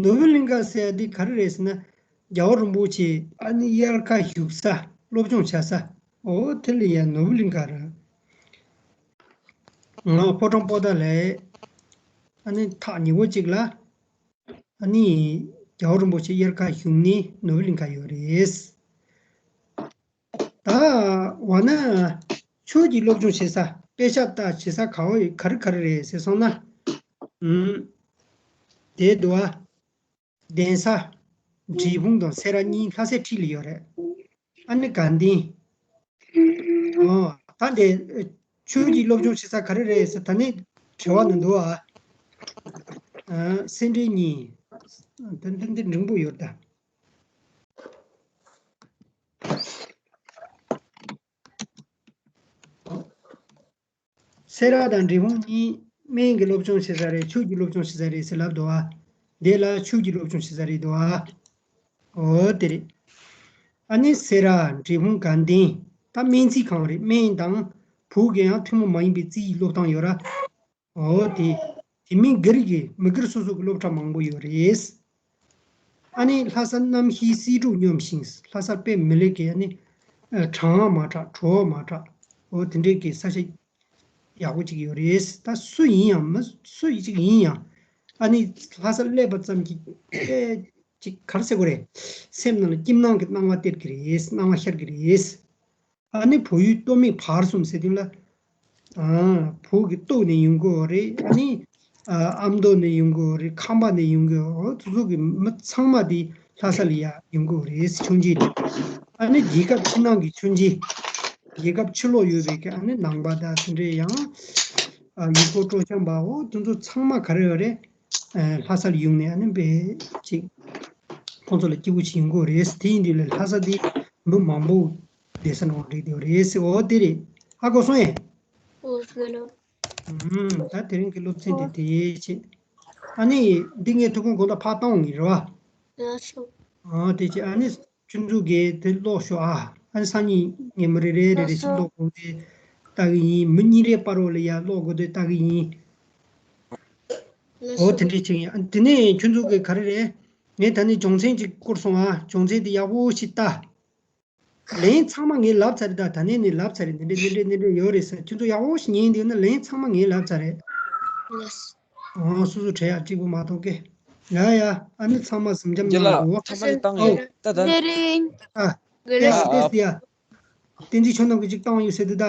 ནོར་བུ་གླིང་ག་ཟེར་ཡ་འདི་ག་རེ་རེད་ཟེར་ན། རྒྱལ་བ་རིན་པོ་ཆེ་ཨ་ནི་དབྱར་ཁ་བཞུགས་ས། སློབ་སྦྱོང་བྱ་ས། འོ་དེ་ལ་ཡ་ནོར་བུ་གླིང་ག་རེད། ང་ཕོ་བྲང་པོ་ཏཱ་ལའི་ཨ་ནི་ཐག་ཉེ་བོ་གཅིག་ལ་ཨ་ནི་རྒྱལ་བ་རིན་པོ་ཆེ་དབྱར་ཁ་བཞུགས་གནས་ནོར་བུ་གླིང་ག་ཡོད་རེད། ད་འོ་ན་ཆོས་ཀྱི་སློབ་སྦྱོང་བྱེད་ས། དཔེ་ཆ་ལྟ་བྱེད་ས་ག་བ་ཡོད། ག་རེ་ག་རེ་རེད་ཟེར་སོང་ན། ཨུམ། དེ་འདུག་ཨ། གདན་ས། འབྲས་སྤུངས་དང་སེ་ར་གཉིས་ལྷ་སའི་འཁྲིས་ལ་ཡོད་རེད། ཨ་ནི་དགའ་ལྡན། ཨོ། ད་འདི་ཆོས་ཀྱི་སློབ་སྦྱོང་བྱེད་ས་ག་རེ་རེད་ཟེར། ད་ནི་དྲི་བ་ནི་འདུག་ཨ། ཨ། སེ་འབྲས་གཉིས། ད་ད་འདི་འབྲིང་པོ་ཡོད་ད། སེ་ར་དང་འབྲས་སྤུངས་གཉིས་སྨན་གྱི་སློབ་སྦྱོང་བྱེད་ས་རེད། ཆོས་ཀྱི་སློབ་སྦྱོང་བྱེད་ས་རེད་ཟེར་ལབ་འདུག་ཨ། འདི་ལ་ཆོས་ཀྱི་སློབ་སྦྱོང་བྱེད་ས་རེད་འདུག་ཨ། འོ་དེ་རེད། ཨ་ནི་སེ་ར། འབྲས་སྤུངས། དགའ་ལྡན། ད་སྨན་རྩིས་ཁང་རེད། སྨན་དང་བོད་ཀྱི་ཡང་ཐུན་མོང་མ་ཡིན་པའི་རྩིས་སློབ་སྟངས་ཡོད་ར། འོ་དེ། དེ་མིན་སྒེར་གྱི་མི་སྒེར་སོ་སོ་གི་སློབ་གྲྭ་མང་པོ་ཡོད་རེད། ཨ་ནི་ལྷ་ས་གནམ་གཤིས་སེལ་གྲུབ་སྙོམས་ཤིང་། ལྷ་ས་དཔེ་མི་ལེགས་ཀྱི་ཨ་ནི་གྲང་བ་མ་དྲག། དྲོ་བ་མ་དྲག། འོ་དེ་འདྲའི་གི་ས་ཆ་ཡག་པོ་ཅིག་ཡོད་རེད། ད་སུ་ཡིན་ཡང་མི་སུ་ཡིན་ཅིག་ཡིན་ཡང་ ཨ་ནི་ལྷ་སར་སླེབས་པ་ཙམ་གྱིས་ཨེ་ཅིག་ག་རེ་ཟེར་དགོས་རེད། སེམས་ནང་ལ་ཁྱིམ་ནང་གི་སྣང་བ་སྟེར་གི་རེད། སྣང་བ་ཤར་གི་རེད། ཨ་ནི་བོད་ཡུལ་སྟོད་སྨད་བར་གསུམ་ཟེར་དུས་ལ། ཨ། བོད་ཀྱི་སྟོད་ནས་ཡོང་གི་ཡོད་རེད། ཨ་ནི། ཨ། ཨ་མདོ་ནས་ཡོང་གི་ཡོད་རེད། ཁམས་པ་ནས་ཡོང་གི་ཡོད་རེད། དེ་ཚོ་གི་མི་ཚང་མ་དེ་ལྷ་ས་ལ་ཡ་ཡོང་གི་ཡོད་རེད། ཆོས་མཇལ་དེ། ཨ་ནི་རྒྱལ་ཁབ་ཕྱི་ནང་གི་ཆོས་མཇལ། རྒྱལ་ཁབ་ཕྱི་ལོགས་ཡོད་པའི་གི་ཨ་ནི་ནང་པ་དང་དེ་འདྲའི་ཡང་། ཨ། ཡུལ་སྐོར་སྤྲོ་འཆམ་པའོ། དེ་ཚོ་ཚང་མ་ག་རེ་ཡོད་རེད། ཨ། ལྷ་སར་ཡོང་ནས་ཨ་ནི་དཔེ་ཅིག་ཁོང་ཚོ་ལ་སྐྱིད་པོ་ཅིག་ཡོང་གི་ཡོད་རེད། དེ་ཡིན་དུས་ལ་ལྷ་ས་དེ་མི་མང་པོ་བསྡད་ས་ནང་རེད་དེ་རེད་ཟེར། འོ་དེ་རེད། ཧ་གོ་སོང་ངས། ཨོ་ཟེར་ལོ། ཨུམ། ད་དེ་རིང་གི་སློབ་ཚན་དེ་དེ་བྱེད། ཨ་ནི་འདི་ངས་ཐུགས་ཁུངས་དགོངས་དག་ཕར་བཏང་ཡིན་རེད་བ། ཡ་ཤོ། ཨ། དེ་བྱེད། ཨ་ནི་ཁྱོད་ཚོ་གིས་དེ་ཀློག་ཤོག་ཨ། ཨ་ནི་སང་ཉིན་ཉིན་མོ་རེ་རེ་རེ་རེ་ཞིག་ཀློག་དགོས་དེ་ལྟ་གི་ཡིན། མི་གཉིས་རེ་བར་བ་ལ་ཡ་ཀློག་དགོས་དེ་ལྟ་གི་ཡིན། ཨོ་དེ་འདྲས་བྱེད་ཀྱི་ཡིན། ཨ། དེ་ནས་ཁྱོད་ཚོ་གིས་ག་རེ་རེད། ངས་ད་ནི་སྦྱོང་ཚན་ཅིག་བསྐུར་སོང་ཨ། སྦྱོང་ཚན་དེ་ཡག་པོ་ཞིག་ལྟ། ལན་ཚང་མ་ངས་ལབ་ཚར་རེད། ད་ད་ནས་ནས་ལབ་ཚར་རེད། འདི་འདྲས་འདི་འདྲས་འདི་འདྲས་ཡོད་རེད་ཟེར། ཁྱོད་ཚོ་ཡག་པོ་ཞིག་ཉན་འདུག་ན་ལན་ཚང་མ་ངས་ལབ་ཚར་རེད། ལགས། ཨོ་སོ་སོ་བྲེལ་ཡག་གཅིག་པུ་མ་གཏོགས་ཀི། ཡ་ཡ། ཨ་ནི་ཚང་མ་སེམས་འཇམ་རྒན་གནང་ལགས། དགོས། ཐ་མ་ཅིག་བཏང་ཨོ། ཡོད། ད་ད། དེ་རིང་། ཨ། རྒན་ལགས། ཏེས་ཏེས་ཡ། བསྟན་འཛིན་ཆོས་རྣམ་གྱིས་ཅིག་བཏང་ཡོད་ཟེར་འདུག་ད།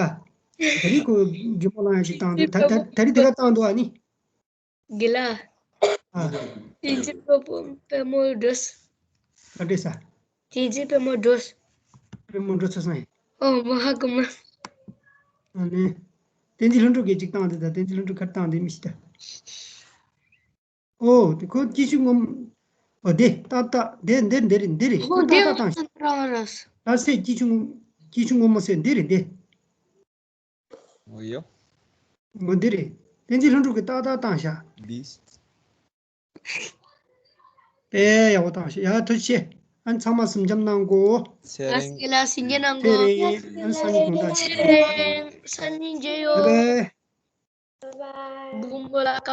དེ་རིང་ཁོ་རྒན་མོ་ལང་ཡ་ཅིག་བཏང་འདུག་ད་ད་དེ་རིང་དེ་ག་བཏང་འདུག་ཨ་ནི། རྒན་ལགས། ཨ། བསྟན་འཛིན་པད་མོ་འགྲོ་སོང་། ག་འདྲས་ས། བསྟན་འཛིན་པད་མོ་འགྲོ་སོང་། པད་མོ་འགྲོ་ཚར་སོང་ཡིན། ཨོ་མ་ཧ་གོ་མ། ཨ་ནི། བསྟན་འཛིན་ལྷུན་གྲུབ་ཀྱིས་ཅིག་བཏང་འདུག་ད་བསྟན་འཛིན་ལྷུན་གྲུབ་ག་རེ་བཏང་འདུག་མི་ཤེས་ད། ཨོ་དེ་ཁོ་སྐྱིད་ཆུ་སྔོན། ཨོ་དེ་ཏག་ཏག་དེ་འདིར་འདིར་འདིར་ཁོ་ཨོ་ཏག་ཏག་བཏང་ཤག་རང་རེད། ད་སེ་སྐྱིད་ཆུ་སྔོན། སྐྱིད་ཆུ་སྔོན་མོ་སེ་འདིར་འདི། འོ་ཡོ། འོ་འདི་རེད། བསྟན་འཛིན་ལྷུན་གྲུབ་ཀྱིས་ཏག་ཏག་བཏང་ཤག་འདི། དཔེ་ཡག་པོ་བཏང་ཤག་ཡ་ཐུགས་རྗེ་ཆེ། ཨ་ནི་ཚང་མ་སེམས་འཇམ་གནང་གོ། ཚེ་རིང་། ལགས་སོ་ལགས་སོ། སྙན་གནང་གོ། ཚེ་རིང་། ཨ་ནི་སང་ཉིན་དགོང་དག་ཚེ་རིང་། སང་ཉིན་མཇལ་ཡོང་། བའི་བའི། བུ་མོ་ལ་ཀ།